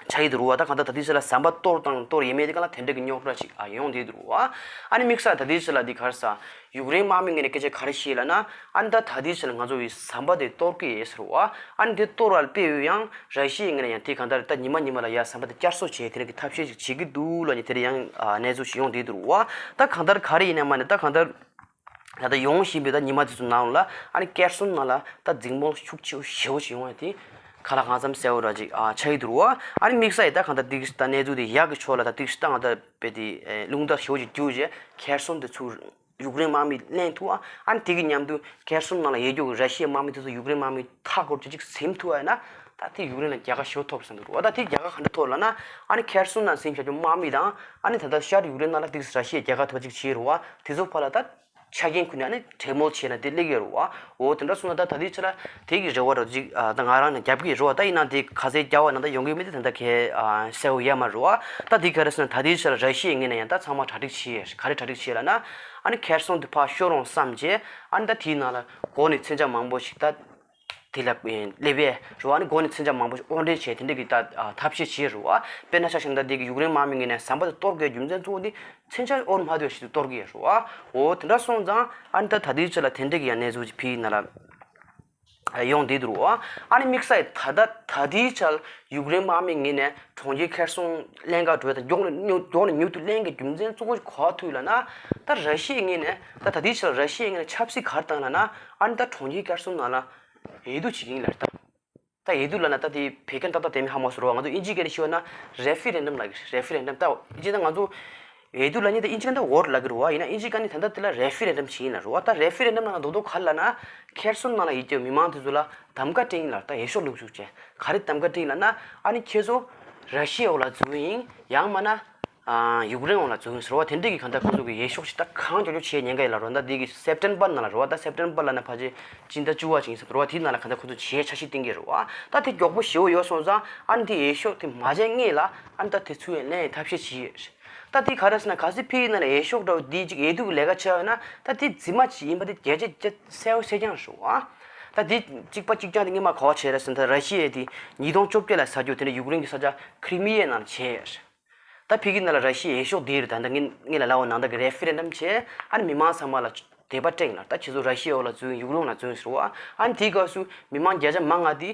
ཆགས་ཀྱི་འདུག་རེད་བ། ད་གང་ལྟར་ད་ལྟའི་ཆ་ལ་ཟམ་པ་གཏོར་དང་གཏོར་ཡས་མེད་དེ་སྒང་ལ་དེ་འདྲ་གི་རྙོག་དྲ་ཞིག་ཨ་ཡོང་བསྡད་འདུག་རེད་བ། ཨ་ནི་དམིགས་བསལ་ད་ལྟའི་ཆ་ལ་འདི་ག་རེ་ཟེར། ཡུཀ་རེན་དམག་མི་ངོས་ནས་སྐད་ཆ་ག་རེ་བཤད་ལབ་ན། ཨ་ནི་ད་ད་ལྟའི་ཆ་ལ་ང་ཚོ་བའི་ཟམ་པ་དེ་གཏོར་གི་ཡོད་ཟེར་བ། ཨ་ནི་དེ་གཏོར་བར་དཔེ་ཡང་ར་ཤི་ཡའི་ངོས་ནས་ཡང་དེ་གང་ལྟར་ད་ཉི་མ་ཉི་མ་ལ་ཡ་ཟམ་པ་དེ་བསྐྱར་གསོ་བྱེད་དེ་འདྲ་གི་ཐབས་ཤེས་ཤིག་བྱེད་ཀྱི་འདུག་ལབ་ནས་དེ་འདྲ་ཡང་ཨ་གནས་ཚུལ་ཞིག་ཡོང་བསྡད་འདུག་རེད་བ། ད་གང་ལྟར་ག་རེ་ཡིན་ན་མ་ནས་ད་གང་ལྟར་ད་ལྟ་ཡོང་བཞིན་པའི་ད་ཉི་མ་དེ་ཚོ་ནང་ལ་ཨ་ནི་ཁེར་སོན་ནང་ལ་ད་འཛིང་མོ་ཤུགས་ཆེ་བོ་ཞེ་པོ་ཞིག་ཡོང་ཡ་དེ་ག་ལ་གང་འཚམ་གསལ་པོ་ར་ཅིག་ཨ་ཆགས་ཀྱི་འདུག་རེད་བ། ཨ་ནི་དམིགས་བསལ་ཡིན་ད་གང་ལྟར་དེ་གི་ད་གནས་ཚུལ་དེ་ཡག་གི་ཕྱོགས་ལ་ད་དེ་གི་ད་གང་ལྟར་དཔེ་དེ་རླུང་རྟ་ཞེ་པོ་ཅིག་རྒྱུག་རྗེས་ཁེར་སོན་དེ་ཚུར། ཡུཀ་རེན་དམག་མི་ལེན་ཐུབ་ཨ། ཨ་ནི་དེ་གི་མཉམ་དུ་ཁེར་སོང་ནང་ལ་ཡོད་རྒྱུ་གི་ར་ཤི་ཡའི་དམག་མི་དེ་ཚོ་ཡུཀ་རེན་དམག་མི་མཐའ་སྐོར་ཅིག་ཅིག་ཟིན་ཐུབ་ཨ་ཡིན་ན། ད་དེ་ཡུཀ་རེན་ལ་རྒྱལ་ཁ་ཤོར་ཐུབ་བསམ་གྱི་འདུག་རོ། ད་དེ་རྒྱལ་ཁ་ག་འདྲ་ཐོབ་ལབ་ན། ཨ་ནི་ཁེར་སོང་ནང་ཟིན་བཞག་རྒྱུ་དམག་མི་དང་ཨ་ནི་ད་ལྟ་ཤར་ཡུཀ་རེན་ནང་ལ་དེ་ར་ཤི་ཡའི་རྒྱལ་ཁ་ཐོབ་ཅིག་བྱས་རོ། དེ་ཚོ་བར་ལ་ད་ཆ་རྐྱེན་ཁུར་ནས་ཨ་ནི་གྲོས་མོལ་བྱས་ན་དེ་ལེགས་ཡོད་རོ། འོ་དེ་འདྲ་སོང་ན་ད་ད་དེ་ཆ་ལ་དེ་གི་རེ་བ་རོ་ཅིག་ཨ་ད་ང་རང་ནས་རྒྱབ་ཀྱི་རོ། ད་ཡིན་ན་དེ་ག་ཚད་རྒྱབ་པ་ན་ད་ཡོང་གི་མེད་དེ་ད་ད་གལ་ཨ་གསལ་བོ་ཡོད་མ་རོ། ད་དེ་ག་རེ་ཟེར་ན་ད་དེ་ཆ་ལ་ར་ཤི་ཡའི་ངོས་ནས་ཡང་ད་ཚང་མ་གྲ་སྒྲིག་བྱས་ག་རེ་གྲ་སྒྲིག་བྱས་ལབ་ན། ཨ་ནི་ཁེར་སོང་དེ་ཕར་ཤོར་རུང་བསམ་བྱས་ཨ་ནི་ད་དེའི་ནང་ལ་འགོ་ནས་མཚོན་ཆ་མང་པོ་ཞིག་ད། དེ་ལ་སླེབས་པས་རུ་བ་ནི་འགོ་ནས་མཚོན་ཆ་མང་པོ་ཞིག་དབོར་འདྲེན་བྱས་དེ་འདྲ་གི་ད་ཐབས་ཤེས་བྱས་རུ་བ། དཔེར་ན་ཆ་བཞག་ན་ད་དེ་གི་ཡུཀ་རེན་དམག་མི་ངོས་ནས་ཟམ་པ་དེ་གཏོར་དགོས་རྒྱུ་མཚན་གཙོ་བོ་དེ་མཚོན་ཆ་དབོར་མ་ཐུབ་ཞིག་ཏུ་གཏོར་གི་ཡོད་རུ་བ། འོ་དེ་འདྲ་སོང་ཙང་ཨ་ནི་ད་ད་དེའི་ཆ་ལ་དེ་འདྲ་གི་ཡང་གནས་ཚུལ་ཅིག་ཕི་ཡི་ནང་ལ་ཡོང་བསྡད་འདུག་རུ་བ། ཨ་ནི་དམིགས་བསལ་ད་ད་ད་དེའི་ཆ་ལ་ཡུཀ་རེན་དམག་མི་ངོས་ནས་གྲོང་ཁྱེར་ཁེར་སོང་ལེན་ག་འགྲོ་ཡ་དང་མགྱོགས་ནས་མྱུར་མགྱོགས་ནས་མྱུར་དུ་ལེན་གི་རྒྱུ་མཚན་གཙོ་བོ་ག་པར་ཐུག་ལབ་ན། ད་ར་ཤི་ཡའི་ངོས་ནས་ད་ད་དེའི་ཆ་ལ་ར་ཤི་ཡའི་ངོས་ནས་ཆབ་སྲིད་ག་རེ་བཏང་ལབ་ན། ཨ་ནི་ད་གྲོང་ཁྱེར་ཁེར་སོང་ནང་ལ། འོས་བསྡུ་བྱེད་ཀྱི་ཡིན་ལབ་རེད་ད། ད་འོས་བསྡུ་ལབ་ན་ད་དེ་བོད་སྐད་ཏག་ཏག་དེ་མི་ཧ་མ་སོང་རུ་བ། ང་ཚོ་ཨིན་ཇིའི་སྐད་ནས་ཤོད་ན་རེ་ཕི་རེན་ཌམ་ལབ་ཀྱི་རེད། རེ་ཕི་རེན་ཌམ་ད་ཅི་ད་ང་ཚོ་འོས་བསྡུ་ལབ་མཁན་ད་ཨིན་ཇིའི་སྐད་ནས་ད་བོ་ཊི་ལབ་ཀྱི་རུ་བ། ཡིན་ན་ཨིན་ཇིའི་སྐད་ནས་ད་ལྟ་དེ་ལ་རེ་ཕི་རེན་ཌམ་བྱེད་ཀྱི་ཡིན་ལབ་རུ་བ། ད་རེ་ཕི་རེན་ཌམ་ནང་ལ་རྡོག་རྡོག་ག་རེ་ལབ་ན། ཁེར་སོང་ནང་ལ་ཡོད་ཀྱི་མི་མང་དེ་ཚོ་ལ་གདམ་ག་སྤྲད་ཀྱི་ཡིན་ལབ་རེད་ད། འོས་ཤོག་བླུགས་བཅུག་བྱས་ག་རེ་གདམ་ག་སྤྲད་ཀྱི་ཡིན་ལབ་ན། ཨ་ནི་ཁྱེད་ཚོ་ར་ཤི་ཡའི་འོག་ལ་འཛུལ་ཡིན་ཡང་མིན་ན། ཨ་ཡུཀ་རེན་འོག་ལ་འཛུལ་ཟེར་བ་དེ་འདྲ་གི་གང་ལྟར་ཁོ་ཚོ་གི་འོས་ཤོག་ཅིག་ད་གང་མགྱོགས་མགྱོགས་བྱེད་ཉེན་ཁ་ཡོད་ལབ་རེད་ད། འདི་གི་སེབ་ཊེམ་པར་ནང་ལ་རེད་བ། ད་སེབ་ཊེམ་པར་ལབ་ན་ཕལ་ཆེར་སྤྱི་ཟླ་བཅུ་པ་ཅིག་ཡིན་ས་རེད་བ། དེའི་ནང་ལ་གང་ལྟར་ཁོ་ཚོ་བྱེད་འཆར་གཞི་བཏིང་གི་རེད་བ། ད་དེ་མགྱོགས་པོ་ཞེ་པོ་ཡོད་སོང་ཙང་ཨ་ནི་དེ་འོས་ཤོག་དེ་མ་བྱས་སྔོན་ལ་ཨ་ནི་ད་དེ་ཚུར་ཡང་ལེན་ཡའི་ཐབས་ཤེས་བྱེད་ཡོད་རེད། ད་དེ་ག་རེ་ཟེར་ན་གལ་སྲིད་ཕི་ཡི་ནང་ལ་འོས་ཤོག་འདྲ་བོ་འདི་ཅིག་འོས་བསྡུ་གི་ལས་ཀ་བྱས་ཡོད་ན་ད་དེ་རྫུན་མ་ཅིག་ཡིན་པ་དེ་རྒྱལ་སྤྱིའི་གསལ་པོ་གསལ་རྐྱང་རེད་བ། ད་དེ་གཅིག་པ་གཅིག་རྐྱང་དེ་སྔོན་མ་ག་པར་བྱས་རེད་ཟེར་ན་ད་ར་ཤི་ཡ་དེ་ཉིས་སྟོང་བཅོ་བརྒྱད་ལ་ས་རྒྱུ་དེ་འདྲ་ཡུཀ་རེན་གྱི་ས་ཆ་ཁི་རི་མི་ཡའི་ནང་ལ་བྱས་ཡོད་རེད། ད་ཕ་གི་ནང་ལ་ར་ཤི་ཡའི་འོས་ཤོག་འདི་རེད། ད་ལྟ་ངས་ངས་ལ་ལབ་པ་ནང་ལྟར་གྱི་རེ་ཕི་རེན་ཌམ་བྱས་ཨ་ནི་མི་མང་ཚང་མ་ལ་དད་པ་སྤྲད་ཡིན་ལ། ད་ཁྱེད་ཚོ་ར་ཤི་ཡའི་འོག་ལ་འཛུལ་ཡིན། ཡུཀ་རེན་འོག་ལ་འཛུལ་ཡིན་ཟེར་བ། ཨ་ནི་དེའི་སྐབས་སུ་མི་མང་བརྒྱ་ཆ་མང་ང་དེ་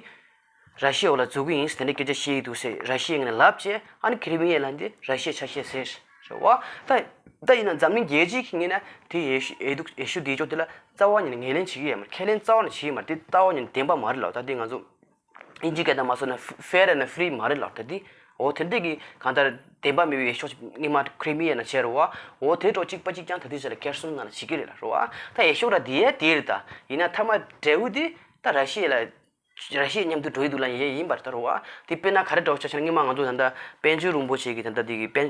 ར་ཤི་ཡའི་འོག་ལ་འཛུལ་གི་ཡིན་ཟེར་དེ་འདྲ་སྐད་ཆ་བཤད་ཀྱི་འདུག་ཟེར་ར་ཤི་ཡའི་ངོས་ནས་ལབ་བྱས་ཨ་ནི་ཁི་རི་མི་ཡའི་ལ་འདི་ར་ཤི་ཡའི་ཆ་ཤས་ཟེར་རེད་བ། ད་ད་ཡིན་ན་འཛམ་གླིང་རྒྱལ་སྤྱིའི་ངོས་ནས་དེ་འོས་ཤོག་འོས་བསྡུ་འོས་ཤོག་འདིའི་ཕྱོགས་དེ་ལ་རྩ་བ་ཉིད་ནས་ངོས་ལེན་བྱེད་ཀྱི་ཡོད་མ་རེད། ཁས་ལེན་རྩ་བ་ནས་བྱེད་ཀྱི་མ་རེད། དེ་རྩ་བ་ཉིད་ནས་བདེན་པ་མ་རེད་ལབ། ད་དེ་ང་ཚོ་ཨིན་ཇི་སྐད་དང་མ་སོང་ན་ཧྥེ་ར་ཨེན་ཧྥི་རི་མ་རེད་ལབ། ད་དེ་འོ་དེ་འདྲས་ཀྱི་གང་ལྟར་བདེན་པ་མེད་པའི་འོས་ཤོག་ཅིག་སྔོན་མ་ཁི་རི་མི་ཡའི་ནང་བྱས་རེད་བ། འོ་དེ་འདྲ་གཅིག་པ་གཅིག་རྐྱང་ད་དེ་ཆ་ལ་ཁེར་སོང་ནང་ལ་བྱེད་ཀྱི་རེད་ལབ་རེད་བ། ད་འོས་ཤོག་ར་དེ་ཡས་དེ་རེད། ད་ཡིན་ན་མཐའ་མ་འབྲས་བུ་དེ་ད་ར་ཤི་ཡ་ལ་ར་ཤི་ཡ་མཉམ་དུ་འགྲོ་ཡི་འདུག་ལབ་ཡས་ཡིན་པ་རེད་ད་རེད་བ། དེ་དཔེར་ན་ག་རེ་འདྲ་བོ་ཆ་བཞག་ན་སྔོན་མ་ང་ཚོ་ད་ལྟ་དཔལ་འབྱོར་རིན་པོ་ཆེ་གི་ད་ལྟ་དེ་གི་དཔལ་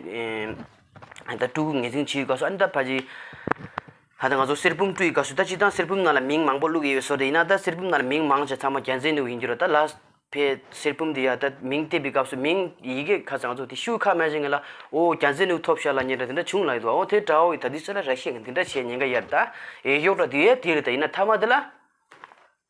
ཨེ་ད་ཀྲུའུ་ངོས་འཛིན་བྱེད་ཡི་སྐབས་སུ་ཨ་ནི་ད་ཕ་གི་ད་ལྟ་ང་ཚོ་གསེར་བུམ་བཀྲུ་ཡི་སྐབས་སུ་ད་སྤྱིར་བཏང་གསེར་བུམ་ནང་ལ་མིང་མང་པོ་བླུགས་ཡོད་བཟོ་འདྲ་ཡིན་ན། ད་གསེར་བུམ་ནང་ལ་མིང་མང་ཆེ་ཚང་མ་རྒྱལ་མཚན་ནོར་བུ་ཡིན་རྒྱུ་རེད། ད་ལ་ཕའི་གསེར་བུམ་འདི་ཡ་ད་མིང་བཏེགས་པའི་སྐབས་སུ་མིང་ཡི་གེ་ཁ་ཚང་ཚོ་དེ་ཤུགས་ཁ་མེད་ཅིག་ངེད་ལ་ཨོ་རྒྱལ་མཚན་ནོར་བུ་ཐོབ་ཤག་ལབ་མཁན་འདྲ་དེ་འདྲ་བྱུང་ལབ་ཡོད་འདུག་ཨོ་དེ་འདྲ་བོ་ཡི་ད་དེ་ཚོ་ལ་ར་ཤི་ཡ་ངས་འདི་འདྲ་བྱས་ཉེན་ཁ་ཡོད་རེད། ད་འོས་ཤོག་འདྲ་དེ་ཡ་དེ་རེད། ད་ཡིན་ན་མཐའ་མ་དེ་ལ་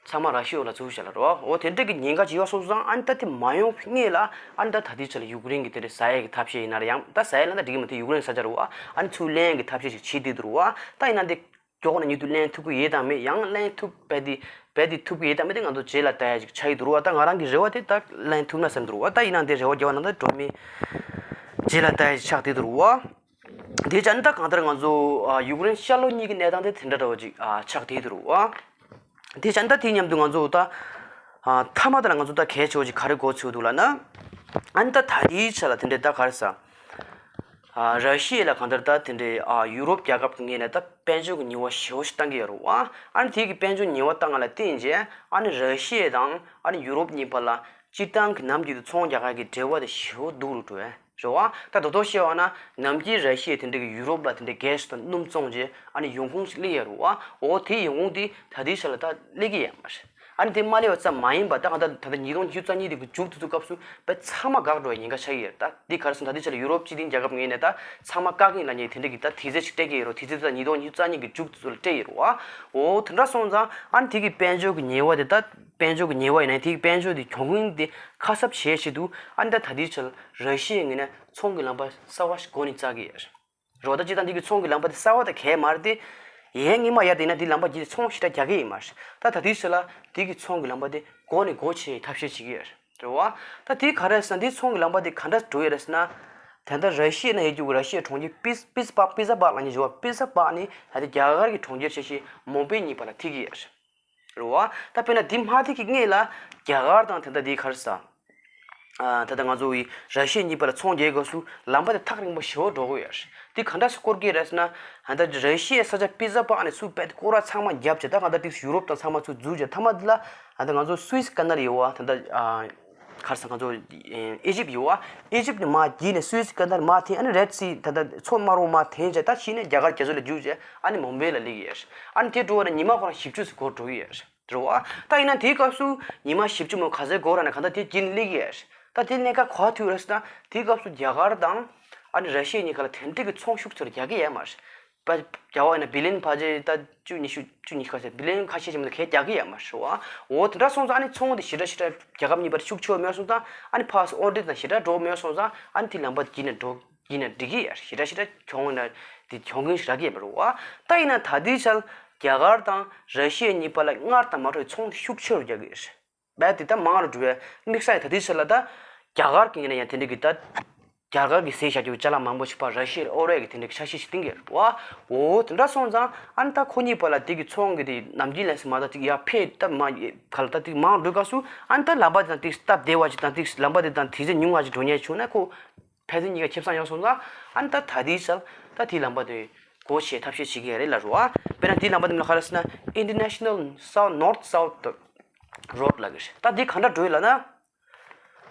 ཚང་མ་ར་ཤི་ཡ་ལ་འཛུལ་ཤག་ལབ་རེད་བ། ཨོ་དེ་འདྲ་གི་ཉེན་ཁ་ཅིག་ཡོད་སོང་ཙང་ཨ་ནི་ད་དེ་མ་ཡོང་སྔོན་ལ་ཨ་ནི་ད་ད་དེ་ཚོ་ལ་ཡུཀ་རེན་གི་དེ་འདྲ་ཟ་ཡས་ཀྱི་ཐབས་ཤེས་ཡིན་ན་ར་ཡང་ད་ཟ་ཡས་ལ་ད་འགྲིག་གི་མ་རེད། ཡུཀ་རེན་ས་ཆ་རེད་བ། ཨ་ནི་ཚུར་ལེན་ཡས་ཀྱི་ཐབས་ཤེས་ཅིག་བྱེད་བསྡད་འདུག་རེད་བ། ད་ཡིན་ན་འདི་མགྱོགས་ནས་མྱུར་དུ་ལེན་ཐུབ་ཀྱི་ཡོད་དམ་མེད། ཡང་ལེན་ཐུབ་རྦད་དེ་རྦད་དེ་ཐུབ་ཀྱི་ཡོད་དམ་མེད་དེ་ང་ཚོ་རྗེས་ལ་ལྟ་ཡ་ཞིག་ཆགས་ཀྱི་འདུག་རེད་བ། ད་ང་རང་གི་རེ་བ་དེ་ད་ལེན་ཐུབ་ན་བསམ་འདུག་རེད་བ། ད་ཡིན་ན་འདི་རེ་བ་རྒྱག་པ་ན་ད་སྒྲོལ་མའི་རྗེས་ལ་ལྟ་ཡ་ཞིག་ཆགས་བསྡད་འདུག་རེད་བ། དེ་བྱས་ན་ད་གང་ལྟར་ང་ཚོ་ཨ་ཡུཀ་རེན་ཤར་ལྷོ་གཉིས་ཀྱི་གནས་སྟངས་དེ་དེ་འདྲ་འདྲ་བོ་ཅིག་ཨ་ཆགས་བསྡད་འདུག་རེད་བ། དེ་བྱས་ན་ད་དེ་མཉམ་དུ་ང་ཚོ་ད་ཨ་མཐའ་མ་ད་ལ་ང་ཚོ་ད་གལ་ཆེ་བོ་ཅིག་ག་རེ་གོ་ཚུལ་འདུག་ལབ་ན། ཨ་ནི་ད་ད་ལྟའི་ཆ་ལ་དེ་འདྲའི་ད་ག་རེ་ཟ། ཨ་ར་ཤི་ཡ་ལ་གང་ལྟར་ད་དེ་འདྲའི་ཨ་ཡུ་རོབ་རྒྱལ་ཁབ་ཀྱི་ངོས་ནས་ད་དཔལ་འབྱོར་གྱི་ཉེས་པ་ཞེ་པོ་ཞིག་བཏང་གི་ཡོད་རེད་བ། ཨ་ནི་དེ་གི་དཔལ་འབྱོར་ཉེས་པ་བཏང་བ་ལ་བརྟེན་བྱས་ཨ་ནི་ར་ཤི་ཡ་དང་ཨ་ནི་ཡུ་རོབ་གཉིས་བར་ལ་སྤྱིར་བཏང་གི་ནམ་རྒྱུན་དུ་ཚོང་རྒྱག་ཡ་གི་འབྲེལ་བ་དེ་ཞེ་པོ་སྡུག་རུ་འགྲོ་བས་རེད་བ། ད་རྡོག་རྡོག་བཤད་པ་ན་ནམ་རྒྱུན་ར་ཤི་ཡས་དེ་འདྲ་གི་ཡུ་རོབ་ལ་དེ་འདྲའི་གྷེ་སི་དང་སྣུམ་བཙོང་བྱས་ཨ་ནི་ཡོང་ཁུངས་ཤིག་སླེབས་ཡོད་རེད་བ། འོ་དེ་ཡོང་ཁུངས་དེ་ད་ལྟའི་ཆ་ལ་ད་སླེབས་ཀྱི་ཡོད་མ་རེད། ཨ་ནི་དེ་མ་སླེབས་པ་ཙམ་མ་ཡིན་པར་ད་གང་ལྟར་ད་ལྟ་ཉིས་སྟོང་ཉི་ཤུ་རྩ་གཉིས་དེ་གི་མཇུག་ཏུ་ཚུད་སྐབས་སུ་དཔེ་ཚང་མ་འགག་འགྲོ་བའི་ཉེན་ཁ་ཆགས་ཀྱི་ཡོད་རེད། ད་འདི་ག་རེ་ཟེར་ན་ད་ལྟའི་ཆ་ལ་ཡུ་རོབ་སྤྱི་མཐུན་རྒྱལ་ཁབ་ངོས་ནས་ད་ཚང་མ་བཀག་གི་ཡིན་ལབ་མཁན་དེ་འདྲ་གི་ད་དུས་ཚོད་ཅིག་སྤྲད་ཀྱི་ཡོད་རེད། དུས་ཚོད་དེ་ད་ཉིས་སྟོང་ཉི་ཤུ་རྩ་གཉིས་ཀྱི་མཇུག་ཏུ་ཚུད་ལ་སྤྲད་ཡོད་རེད་བ། འོ་དེ་འདྲ་སོང་ཙང་ཨ་ནི་དེ་གི་དཔལ་འབྱོར་གྱི་ཉེས་པ་དེ་ད་དཔལ་འབྱོར་གྱི་ཉེས་པ་ཡིན་ན་དེ་གི་དཔལ་འབྱོར་དེ་གྱོང་གུན་དེ་ཁ་གསབ་བྱེད་ཆེད་དུ་ཨ་ནི་ད་ད་ལྟའི་ཆ་ལ་ར་ཤི་ཡའི་ངོས་ནས་ཚོང་གི་ལམ་པ་གསར་བ་ཞིག་འགོ་ནས་བཙུགས་ཀྱི་ཡོད་རེད། རོ། ད་སྤྱིར་བཏང་འདི་གི་ཚོང་གི་ལམ་པ་དེ་གསར་བ་དང་གས་མ་རེད་དེ། ཡས་ངེས་མ་ཡར་དེ་ན་འདི་ལམ་པ་བརྒྱུད་ཚོང་ཞེ་དྲག་རྒྱག་གི་ཡིན་མ་རེད། ད་ད་དུས་ཚོད་ལ་འདི་གི་ཚོང་གི་ལམ་པ་དེ་འགོ་ནས་སྒོ་ཕྱེ་ཐབས་ཤེས་བྱེད་ཀྱི་ཡོད་རེད་བ། ད་དེ་ག་རེ་ཟེར་ན་འདི་ཚོང་གི་ལམ་པ་དེ་ག་འདྲ་འགྲོ་ཡོད་རེད་ཟེར་ན། ད་ལྟ་ར་ཤི་ཡ་ན་ཡོད་རྒྱུ་གི་ར་ཤི་ཡའི་གྲོང་ཁྱེར་པིས་པིས་པག་པིས་ཟ་པག་ལབ་མཁན་ཞིག་ཡོད་པ། པིས་ཟ་པག་ནི་ད་ལྟ་རྒྱ་གར་གྱི་གྲོང་ཁྱེར་ཆེ་ཤོས་མུམ་བྷེ་གཉིས་བར་ལ་ཐིག་གི་ཡོད་རེད། རེད་བ། ད་དཔེར་ན་འདི་མ་ཐིག་གི་སྔོན་ལ་རྒྱ་གར་དང་ད་ལྟ་འདི་ག་རེ་ཟེར། ཨ་ད་ལྟ་ང་ཚོ་ཡི་ར་ཤི་ཡ་གཉིས་བར་ལ་ཚོང་རྒྱག་སྐབས་སུ་ལམ་པ་དེ་ཐག་རིང་པོ་ཞེ་པོ་འགྲོ་གི་ཡོད་རེད། དེ་ག་འདྲ་སེ་སྐོར་གྱི་རེད་ཟེར་ན། ད་ལྟ་ར་ཤི་ཡའི་ས་ཆ་པི་ཛ་པག་ནས་ཚུར་རྦད་དེ་སྐོར་ར་ཚང་མ་བརྒྱབ་བྱས། ད་ག་འདྲ་ཏིག་ཡུ་རོབ་དང་ཚང་མ་ཚུར་འཛུལ་བྱས། མཐའ་མ་དེ་ལ་ད་ལྟ་ང་ཚོ་སུ་ཨེས་ཀ་ནལ་ཡོད་པ། ད་ལྟ་ཨ་ག་རེ་ཟེར། ང་ཚོ་ཨེ་ཇིབ་ཡོད་པ། ཨེ་ཇིབ་ནས་མར་བརྒྱུད་ནས་སུ་ཨེས་ཀ་ནལ་མར་འཐེན། ཨ་ནི་རེད་སི། ད་ལྟ་མཚོ་དམར་པོ་མར་འཐེན་བྱས། ད་གཞི་ནས་རྒྱ་གར་རྒྱ་མཚོ་ལ་རྒྱུག་བྱས། ཨ་ནི་མུམ་བེ་ལ་སླེབས་ཀྱི་ཡོད་རེད། ཨ་ནི་དེ་འགྲོ་བ་ན་ཉི་མ་ཁོ་རང་བཞི་བཅུ་ཙམ་འགོར་འགྲོ་གི་ཡོད་རེད། རེད་བ། ད་ཡིན་ན་དེའི་སྐབས་སུ་ཉི་མ་བཞི་བཅུ་མོ་ག་ཚད་འགོར་ར་ན་གང་ལྟར་དེ་བརྒྱུད་ནས་སླེབས་ཀྱི་ཡོད་རེད། ད་དེ་གནད་འགག་ག་པར་ཐུག་རེད་ཟེར་ན། དེའི་སྐབས་སུ་རྒྱ་གར་དང་ཨ་ནི་ར་ཤི་ཡ་གཉིས་ཀ་ལ་དེ་འདྲ་གི་ཚོང་ཤུགས་ཆེ་རྒྱག་གི་ཡོད་མ་རེད། པ་རྒྱ་བ་ཡིན་ན་བི་ལི་ཡན་ཕལ་ཆེར་ད་བཅུ་ཉི་ཤུ་བཅུ་ཉི་ཤུ་ག་ཚད། བི་ལི་ཡན་ཁ་ཤས་ཅིག་མ་གཏོགས་གང་ཡང་རྒྱག་གི་ཡོད་མ་རེད་བ། འོ་དེ་འདྲ་སོང་ཙང་ཨ་ནི་ཚོང་དེ་ཞེ་དྲག་ཞེ་དྲག་རྒྱལ་ཁབ་གཉིས་བར་ཤུགས་ཆེ་བ་མེད་སོང་ཙང་། ཨ་ནི་ཕར་ཚུར་འོར་འདྲེན་དང་ཞེ་དྲག་འགྲོ་མེད་སོང་ཙང་། ཨ་ནི་དེ་ལམ་པ་དེ་བརྒྱུད་ནས་འགྲོ་བརྒྱུད་ནས་འགྲིག་གི་ཡོད་རེད། ཞེ་དྲག་ཞེ་དྲག་གྱོང་ན་དེ་གྱོང་གུན་ཞེ་དྲག་གི་ཡོད་མ་རེད་བ། ད་ཡིན་ན་ད་ལྟའི་ཆར་རྒྱ་གར་དང་ར་ཤི་ཡ་གཉིས་བར་ལ་སྔར་དང་མ་འདྲ་བའི་ཚོང་དེ་ཤུགས་ཆེ་རུ་རྒྱག་གི་ཡོད་རེད། རྦད་དེ་ད་མང་རུ་འགྲོ་བས། དམིགས་བསལ་ཡང་ད་ལྟའི་ཆར་ལ་ད་རྒྱ་གར་གྱི་ངོས་ནས་ཡང་དེ་འདྲ་གི་ད་རྒྱ་གར་གྱིས་བཟས་བཞག་རྒྱུ་ཅ་ལག་མང་པོ་ཞིག་ཕར་ར་ཤི་ཡར་དབོར་ཡས་ཀྱི་དེ་འདྲ་གི་འཆར་གཞི་ཞིག་བཏིང་གི་རེད་བ། འོ་དེ་འདྲ་སོང་ཙང་ཨ་ནི་ད་ཁོ་གཉིས་བར་ལ་དེ་གི་ཚོང་གི་དེ་ནམ་རྒྱུན་ལས་སུ་མ་ད་ཅིག་ཡར་འཕེལ་སྟབས་མ་ག་ལ་ད་དེ་མང་རུ་འགྲོ་སྐབས་སུ། ཨ་ནི་ད་ལམ་པ་དེ་དང་དེ་སྟབས་བདེ་བ་ཅིག་དང་། དེ་ལམ་པ་དེ་དང་དུས་ཚོད་ཉུང་བ་ཅིག་འགྲོ་མཁན་བྱུང་ན། ཁོ་ཕན་ཚུན་གཉིས་ཀ་ཁེ་བཟང་ཡོང་སོང་ཙང་། ཨ་ནི་ད་ད་ལྟའི་ཆར་ད་དེའི་ལམ་པ་དེ་སྒོ་ཕྱེ་ཐབས་ཤེས་བྱེད་ཀྱི་ཡོད་རེད་ལབ་རེད་བ། དཔེར་ན་དེའི་ལམ་པ་དེ་མིང་ལ་ག་རེ་ཟེར་ན། International South North South Road ལབ་ཀྱི་རེད། ད་འདི་ག་འདྲ་འགྲོ་ཡི་ལབ་ན།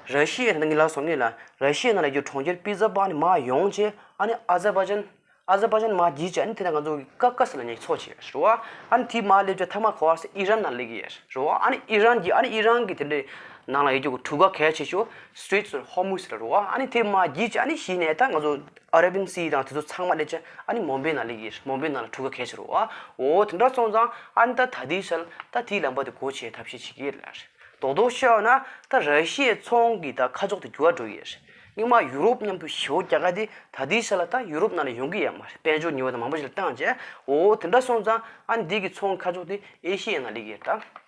ར་ཤི་ཡ་ད་ངས་ལབ་སོང་ངས་ལ། ར་ཤི་ཡའི་ནང་ལ་ཡོད་གྲོང་ཁྱེར་པི་ཛ་པག་ནས་མར་ཡོང་བྱས། ཨ་ནི་ཨ་ཛར་བྷ་ཇན། ཨ་ཛར་བྷ་ཇན་མར་བརྒྱུད་བྱས། ཨ་ནི་དེ་ནས་ང་ཚོ་གི་ཀ་ཀ་སི་ལབ་མཁན་མཚོ་ཆེ་རེད་བ། ཨ་ནི་དེ་མར་སླེབས་བྱས་མཐའ་མ་ག་པར་ཟེར་ཨི་རན་ནང་སླེབས་ཀྱི་ཡོད་རེད་བ། ཨ་ནི་ཨི་རན་གྱི། ཨ་ནི་ཨི་རན་གྱི་དེ་འདྲའི་ནང་ལ་ཡོད་རྒྱུ་གི་གྲུ་ཁ་གལ་ཆེ་ཤོས་Straits of Hormuz རེད་བ། ཨ་ནི་དེ་མར་བརྒྱུད་བྱས། ཨ་ནི་གཞི་ནས་ད་ང་ཚོ་Arabian Sea དང་དེ་ཚོ་ཚང་མ་སླེབས་བྱས། ཨ་ནི་མོམ་བེ་ནང་སླེབས་ཀྱི་ཡོད་རེད། མོམ་བེ་ནང་ལ་གྲུ་ཁ་གལ་ཆེ་རེད་བ། འོ་དེ་འདྲ་སོང་ཙང་ཨ་ནི་ད་ད་ལྟའི་ཆར་ད་དེའི་ལམ་པ་དེ་སྒོ་ཕྱེ་ཐབས་ཤེས་བྱེད་ཀྱི་ཡོད་རེད། རྡོག་རྡོག་བཤད་ན་ད་ར་ཤི་ཡའི་ཚོང་གི་ད་ཁ་ཕྱོགས་དེ་འགྱུར་བ་འགྲོ་གི་ཡོད་རེད། སྔོན་མ་ཡུ་རོབ་མཉམ་དུ་ཞེ་པོ་རྒྱག་ག་དེ་ད་ལྟའི་ཆར་ལ་ད་ཡུ་རོབ་ནང་ལ་ཡོང་གི་ཡོད་མ་རེད། དཔལ་འབྱོར་ཉེས་པ་དང་མང་པོ་ཞིག་ལ་བཏང་བྱས། འོ་དེ་འདྲ་སོང་ཙང་ཨ་ནི་འདི་གི་ཚོང་ཁ་ཕྱོགས་དེ་ཨེ་ཤི་ཡའི་ནང་སླེབས་ཀྱི་ཡོད་རེད་ད།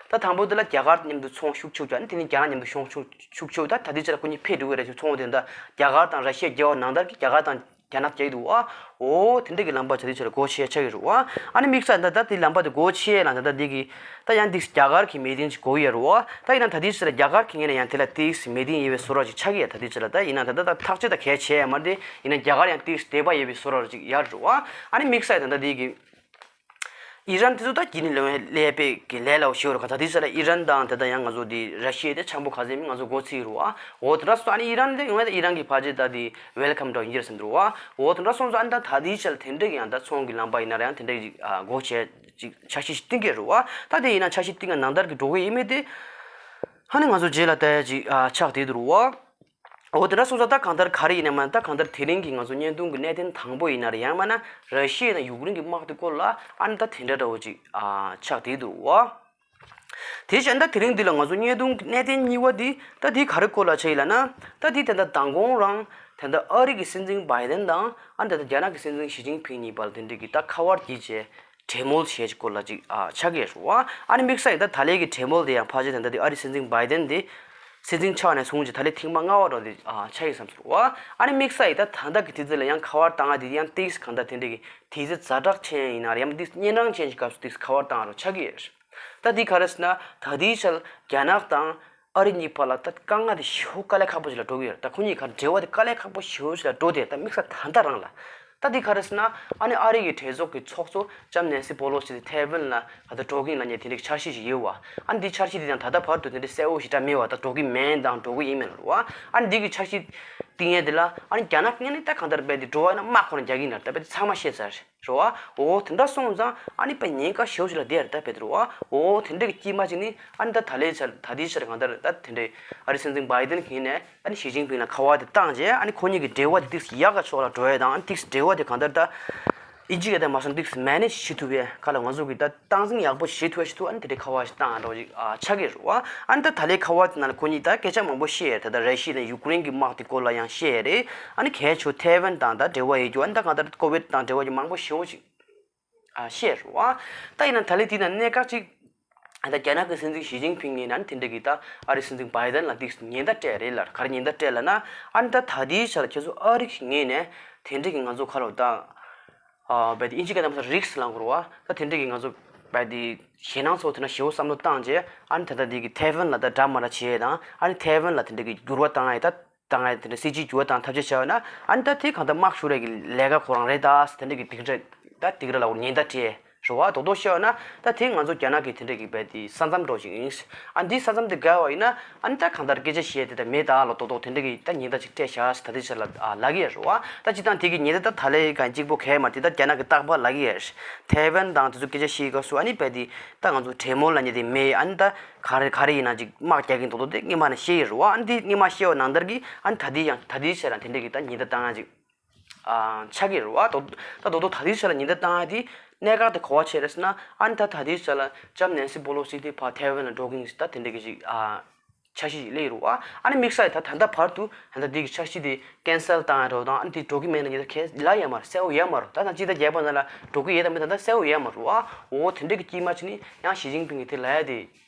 ད་དང་པོ་དེ་ལ་རྒྱ་གར་མཉམ་དུ་ཚོང་ཤུགས་ཆེ་བྱས། ཨ་ནི་དེ་ནས་རྒྱ་ནག་མཉམ་དུ་ཚོང་ཤུགས་ཤུགས་ཆེ། ད་ད་ལྟའི་ཆར་ལ་ཁོ་གཉིས་འཕེལ་འགྲོ་གི་རེད། ཚོང་དེ་ད་རྒྱ་གར་དང་ར་ཤི་ཡ་རྒྱག་པ་ནང་ལྟར་གྱི་རྒྱ་གར་དང་རྒྱ་ནག་རྒྱག་གི་འདུག་བ། འོ་དེ་འདྲ་གི་ལམ་པ་ད་ལྟའི་ཆར་སྒོ་ཕྱེ་ཆགས་ཀྱི་རེད་བ། ཨ་ནི་དམིགས་བསལ་ད་ད་དེ་ལམ་པ་དེ་སྒོ་ཕྱེ་ལ་ད་ད་འདི་གི་ད་ཡང་འདི་རྒྱ་གར་གྱི་མི་དོན་ཅིག་དགོས་ཀྱི་ཡོད་རེད་བ། ད་ཡིན་ན་ད་ལྟའི་ཆར་རྒྱ་གར་གྱི་ངོས་ནས་ཡང་དེ་ལ་ཏིག་མོས་མཐུན་ཡོད་པའི་བཟོ་འདྲ་ཅིག་ཆགས་ཀྱི་ཡོད། ད་ལྟའི་ཆར་ལ་ད་ཡིན་ན་ད་ད་ད་ཐག་གཅོད་ད་གལ་ཆེ་ཡོད་མ་རེད། ཡིན་ན་རྒྱ་གར་ཡང་ཏིག་དད་པ་ཡོད་པའི་བཟོ་འདྲ་ཅིག་ཡོད་རེད་བ། ཨ་ནི་དམིགས་བསལ་ད་ད་འདི་གི་ཨི་རན་དེ་ཚོ་ད་རྒྱུན་ནས་ལོན་ལས་པའི་གི་ལས་སླ་པོ་ཞིག་རེད། ག་ད་དེ་ཚོ་ལ་ཨི་རན་དང་དེ་ད་ཡང་ང་ཚོ་དེ་ར་ཤི་ཡ་དེ་འཆམ་པོ་ག་ཚད་མིན་ང་ཚོ་མགོ་ཚོད་ཀྱི་རེད་བ། འོ་དེ་འདྲ་སོང་ཙང་ཨ་ནི་ཨི་རན་དེ་ཡོང་ཡ་ད་ཨི་རན་གྱི་ཕལ་ཆེར་ད་དེ་ཝེལ་ཀམ་འདྲ་ཡིན་གྱི་རེད་བསམ་གྱི་རེད་བ། འོ་དེ་འདྲ་སོང་ཙང་ཨ་ནི་ད་ད་དེ་ཚོ་ལ་དེ་འདྲ་གི་ཡང་ད་ཚོང་གི་ལམ་པ་ཡིན་ན་ར་ཡང་དེ་འདྲ་གི་ཨ་སྒོ་ཕྱེ་ཅིག་འཆར་གཞི་ཞིག་བཏིང་གི་རེད་བ། ད་དེ་ཡིན་ན་འཆར་གཞི་བཏིང་ཡ་ནང་ལྟར་གྱི་འགྲོ་གི་ཡིན་མིན་དེ་ཨ་ནི་ང་ཚོ་རྗེས་ལ་ལྟ་ཡ་ཅིག་ཨ་ཆགས་བསྡད་འདུག་རེད་བ། འོ་དེ་འདྲ་སོང་ཙང་ད་གང་ལྟར་ག་རེ་ཡིན་ན་མ་ད་གང་ལྟར་དེ་རིང་གི་ང་ཚོ་བརྙན་ཐུང་གི་གནད་དོན་དང་པོ་ཡིན་ན་ར་ཡང་མིན་ན་ར་ཤི་ཡ་དང་ཡུཀ་རེན་གྱི་དམག་དེ་སྐོར་ལ་ཨ་ནི་ད་དེ་འདྲ་འདྲ་བོ་ཅིག་ཨ་ཆགས་བསྡད་འདུག་བ། དེ་བཞིན་ད་དེ་རིང་འདི་ལ་ང་ཚོ་བརྙན་ཐུང་གི་གནད་དོན་གཉིས་པ་འདི་ད་འདི་ག་རེ་སྐོར་ལ་ཆགས་ཡིན་ལབ་ན། ད་འདི་ད་ལྟ་མདང་དགོང་རང་ད་ལྟ་ཨ་རི་གི་སྲིད་འཛིན་བྷའི་ཌེན་དང་ཨ་ནི་ད་ལྟ་རྒྱ་ནག་གི་སྲིད་འཛིན་ཞི་ཅིན་ཕིང་གཉིས་བར་དེ་འདྲ་གི་ད་ཁ་པར་བརྒྱུད་བྱས། གྲོས་མོལ་བྱས་ཀྱི་སྐོར་ལ་ཅིག་ཨ་ཆགས་ཀྱི་རེད་བ། ཨ་ནི་དམིགས་བསལ་ཡིན་ད་ད་ལན་གྱི་གྲོས་མོལ་དེ་ཡང་ཕལ་ཆེར་ད་ལྟ་དེ་ཨ་རི་སྲིད་འཛིན་བྷའི་ཌེན་དེ་སྲིད་འཛིན་ཆགས་ནས་བཟུང་ཅིག་ད་ལན་ཐེངས་མ་ལྔ་པ་འདྲ་དེ་ཨ་ཆགས་ཀྱི་བསམ་སོང་བ། ཨ་ནི་དམིགས་བསལ་ཡིན་ད་ད་ལྟ་གི་དུས་ཚོད་ལ་ཡང་ཁ་པར་བཏང་ཡ་དེ་ཡང་ཏིག་གང་ལྟར་དེ་འདྲ་གི་དུས་ཚོད་ཛ་དྲག་ཅན་ཡིན་ན་ར་ཡང་ཏིག་གཉན་རང་ཅན་གྱི་སྐབས་སུ་ཏིག་ཁ་པར་བཏང་ཡ་རོ་ཆགས་ཀྱི་ཡོད་རེད། ད་དེ་ག་རེ་ཟེར་ན་ད་དེའི་ཆར་རྒྱ་ནག་དང་ཨ་རི་གཉིས་བར་ལ་ད་དཀའ་ངལ་དེ་ཞེ་པོ་དཀའ་ལས་ཁག་པོ་ཞིག་ལ་འགྲོ་གི་ཡོད་རེད། ད་ཁོ་གཉིས་ཀ་འབྲེལ་བ་དེ་དཀའ་ལས་ཁག་པོ་ཞེ་པོ་ཞིག་ལ་འགྲོ་དེ་ད་དམིགས་བསལ་ད་ལྟ་རང་ལ། ད་འདི་ག་རེ་ཟེར་ན་ཨ་ནི་ཨ་རི་གི་གྲོས་ཚོགས་ཀྱི་ཚོགས་གཙོ་ལྕམ་ནེན་སི་པོ་ལོ་སི་དེ་ཐའེ་ཝན་ལ་ད་ལྟ་འགྲོ་གི་ཡིན་ལབ་མཁན་དེ་འདྲའི་འཆར་གཞི་ཞིག་ཡོད་བ། ཨ་ནི་འདི་འཆར་གཞི་དེ་ཡང་ད་ལྟ་བར་དུ་དེ་འདྲའི་གསལ་པོ་ཞེ་དྲག་མེད་བ། ད་འགྲོ་གི་མིན་དང་འགྲོ་གི་ཡིན་མིན་ལ་རེད་བ། ཨ་ནི་འདི་གི་འཆར་གཞི་བཏིང་ཡས་དེ་ལ་ཨ་ནི་རྒྱ་ནག་ངོས་ནས་ད་གང་ལྟར་རྦད་དེ་འགྲོ་བ་ཡིན་ན་དམག་ཁོ་རང་རྒྱག་གི་ཡིན་ལབ་ད་རྦད་དེ་ཚང་མ་ཤེས་ཚར་རེད་བ། འོ་དེ་འདྲ་སོང་ཙང་ཨ་ནི་དཔེ་ཉེན་ཁ་ཞེ་པོ་ཞིག་ལ་བསྡད་རེད་ད་རྦད་དེ་རེད་བ། འོ་དེ་འདྲ་གི་དཀྱིལ་མ་ཅིག་ནི་ཨ་ནི་ད་ད་ལན་ཆར་ད་ལྟའི་ཆར་གང་ལྟར་ད་དེ་འདྲའི་ཨ་རི་སྲིད་འཛིན་བྷའི་ཌེན་གྱིས་ནས། ཨ་ནི་ཞི་ཅིན་ཕིང་ལ་ཁ་པར་དེ་བཏང་རྗེས་ཨ་ནི་ཁོ་གཉིས་ཀྱི་འབྲེལ་བ་དེ་ཏིག་ཙམ་ཡག་ག་ཕྱོགས་ལ་འགྲོ་ཡས་དང་། ཨ་ནི་ཏིག་ཙམ་འབྲེལ་བ་དེ་གང་ལྟར་ད་ཨིན་ཇི་སྐད་དང་མ་སོང་ཏིག་ཙམ་མེ་ནེཇ་བྱེད་ཐུབ་པའི་ཁ་ལ་ང་ཚོ་གི་ད་སྟངས་འཛིན་ཡག་པོ་བྱེད་ཐུབ་པ་ཞིག་ཐུབ། ཨ་ནི་དེ་འདྲའི་ཁ་པར་ཞིག་བཏང་འགྲོ་ཅིག་ཨ་ཆགས་ཀྱི་རེད་བ། ཨ་ནི་ད་ད་ལན་ཁ་པར་དེ་ནང་ལ་ཁོ་གཉིས་ད་སྐད་ཆ་མང་པོ་བཤད་ཡས་རེད། ད་ད་ར་ཤི་ཡ་དང་ཡུཀ་རེན་གྱི་དམག་དེ་སྐོར་ལ་ཡང་བཤད་ཡས་རེད། ཨ་ནི་གལ་ཆེ་ཐའེ་ཝན་དང་ད་འབྲེལ་བ་ཡོད་རྒྱུ། ཨ་ནི་ད་གང་ལྟར་ཀོ་ཝིཌ་དང་འབྲེལ་བ་ཡོད་མང་པོ་ཞེ་པོ་ཅིག་ཨ་བཤད་རེད་བ། ད་ཡིན་ན་ད་ལན་དེ་ན་གནད་འགག་ཅིག་ད་རྒྱ་ནག་གི་སྲིད་འཛིན་ཞི་ཅིན་ཕིང་ངོས་ནས་དེ་འདྲ་གི་ད་ཨ་རི་སྲིད་འཛིན་བྷའི་ཌེན་ལ་ཏིག་ཙམ་ཉེན་བརྡ་སྤྲད་རེད་ལ། ག་རེ་ཉེན་བརྡ་སྤྲད་ལབ་ན། ཨ་ནི་ད་ད་ལྟའི་ཆ་ལ་ཁྱེད་ཚོ་ཨ་རི་གི་ངོས་ནས་དེ་འདྲ་གི་ང་ཚོ་ཁ་ལོ་ད་ཨ་བས་དེ་ཨིན་ཇི་སྐད་ནང་མ་རིགས་ལབ་དགོས་རེད་བ། ད་དེ་འདྲ་གི་ང་ཚོ་ བས་དེ་ཞེད་སྣང་ཚོ་དེ་ན་ཞེ་པོ་བསམ་བློ་བཏང་རྗེས་ཨ་ནི་ད་ལྟ་དེ་གི་ཐའེ་ཝན་ལ་ད་འདྲ་མ་འདྲ་བྱས་དང་ཨ་ནི་ཐའེ་ཝན་ལ་དེ་འདྲ་གི་འགྱུར་བ་བཏང་ཡ་ད་བཏང་ཡ་དེ་འདྲ་སྲིད་ཇུས་འགྱུར་བ་བཏང་ཐབས་ཤེས་བྱ་བ་ན་ཨ་ནི་ད་དེ་གང་ལྟར་དམག་ཤོར་ཡ་གི་ལས་ཀ་ཁོ་རང་རེད་ད་ཟེར་དེ་འདྲ་གི་སྡིགས་ར་ད་སྡིགས་ར་ལ་འོ་ཉེན་བརྡ་སྤྲད། རེད་བ། རྡོག་རྡོག་བཤད་པ་ན་ད་དེ་ང་ཚོ་རྒྱ་ནག་གི་དེ་འདྲ་གི་བས་དེ་ས་མཚམས་འགྲོ་ཞིག་ཡིན། ཨ་འདི་ས་མཚམས་དེ་བརྒལ་བ་ཡིན་ན་ཨ་ནི་ད་གང་ལྟར་སྐད་ཆ་བཤད་དེ་ད་མེད་ད་ལོ་རྡོག་རྡོག་དེ་འདྲ་གི་ད་ཉེན་བརྡ་ཅིག་སྤྲད་བཞག་ད་དེ་ཆ་ལ་ཨ་ལབ་ཀྱི་ཡོད་རེད་བ། ད་སྤྱིར་བཏང་དེ་གི་ཉེན་བརྡ་ད་ད་ལས་གང་གཅིག་པོ་གས་མ་རེད། དེ་ད་རྒྱ་ནག་གི་རྟག་པར་ལབ་ཀྱི་ཡོད་རེད། ཐའེ་ཝན་དང་དེ་ཚོ་སྐད་ཆ་བཤད་སྐབས་སུ་ཨ་ནི་བས་དེ་ད་ང་ཚོ་གྲོས་མོལ་ལབ་མཁན་དེ་མེད། ཨ་ནི་ད་ག་རེ་ག་རེ་ཡིན་ན་ཅིག་དམག་རྒྱག་གིན་རྡོག་རྡོག་དེ་སྔོན་མ་ནས་བཤད་ཡོད་རེད་བ། ཨ་ནི་དེ་སྔོན་མ་བཤད་པ་ནང་ལྟར་གི་ཨ་ནི་ད་དེ་ཡང་ད་དེ་བྱས་ན་དེ་འདྲ་གི་ད་ཉེན་བརྡ་བཏང་ཡ་ཅིག་ཨ་ཆགས་ཀྱི་རེད་བ། ད་ད་དོ་དོ་ད་ལྟའི་ཆ་ལ་ཉེན་བརྡ་བཏང་ཡ་དེ་གནད་འགག་དེ་ག་པར་ཆགས་རེད་ཟེར་ན། ཨ་ནི་ད་ད་ལྟའི་ཆ་ལ་ལྕམ་ནན་སི་པོ་ལོ་སི་དེ་ཕར་ཐའེ་ཝན་ལ་འགྲོ་གི་ཡིན་ཟེར་ད་དེ་འདྲ་གི་ཞིག་ཨ་འཆར་གཞི་ཞིག་སླེབས་ཡོད་རེད་བ། ཨ་ནི་དམིགས་བསལ་ད་ད་ལྟ་བར་དུ་ད་ལྟ་འདི་གི་འཆར་གཞི་དེ་ཀན་སལ་བཏང་ཡ་རེད་དང་ཨ་ནི་དེ་འགྲོ་གི་མེད་ན་ཉེན་བརྡ་གས་ལབ་ཡོད་མ་རེད། གསལ་པོ་ཡོད་མ་རེད། ད་ད་ཅི་ད་རྒྱལ་བ་ན་ལ་འགྲོ་གི་ཡོད་དང་མེད་ད་ད་གསལ་པོ་ཡོད་མ་རེད་བ། འོ་དེ་འདྲ་གི་དཀྱིལ་མ་ཅིག་ནི་ཡང་ཞི་ཅིན་ཕིང་གིས་དེ་ལབ་ཡ་དེ།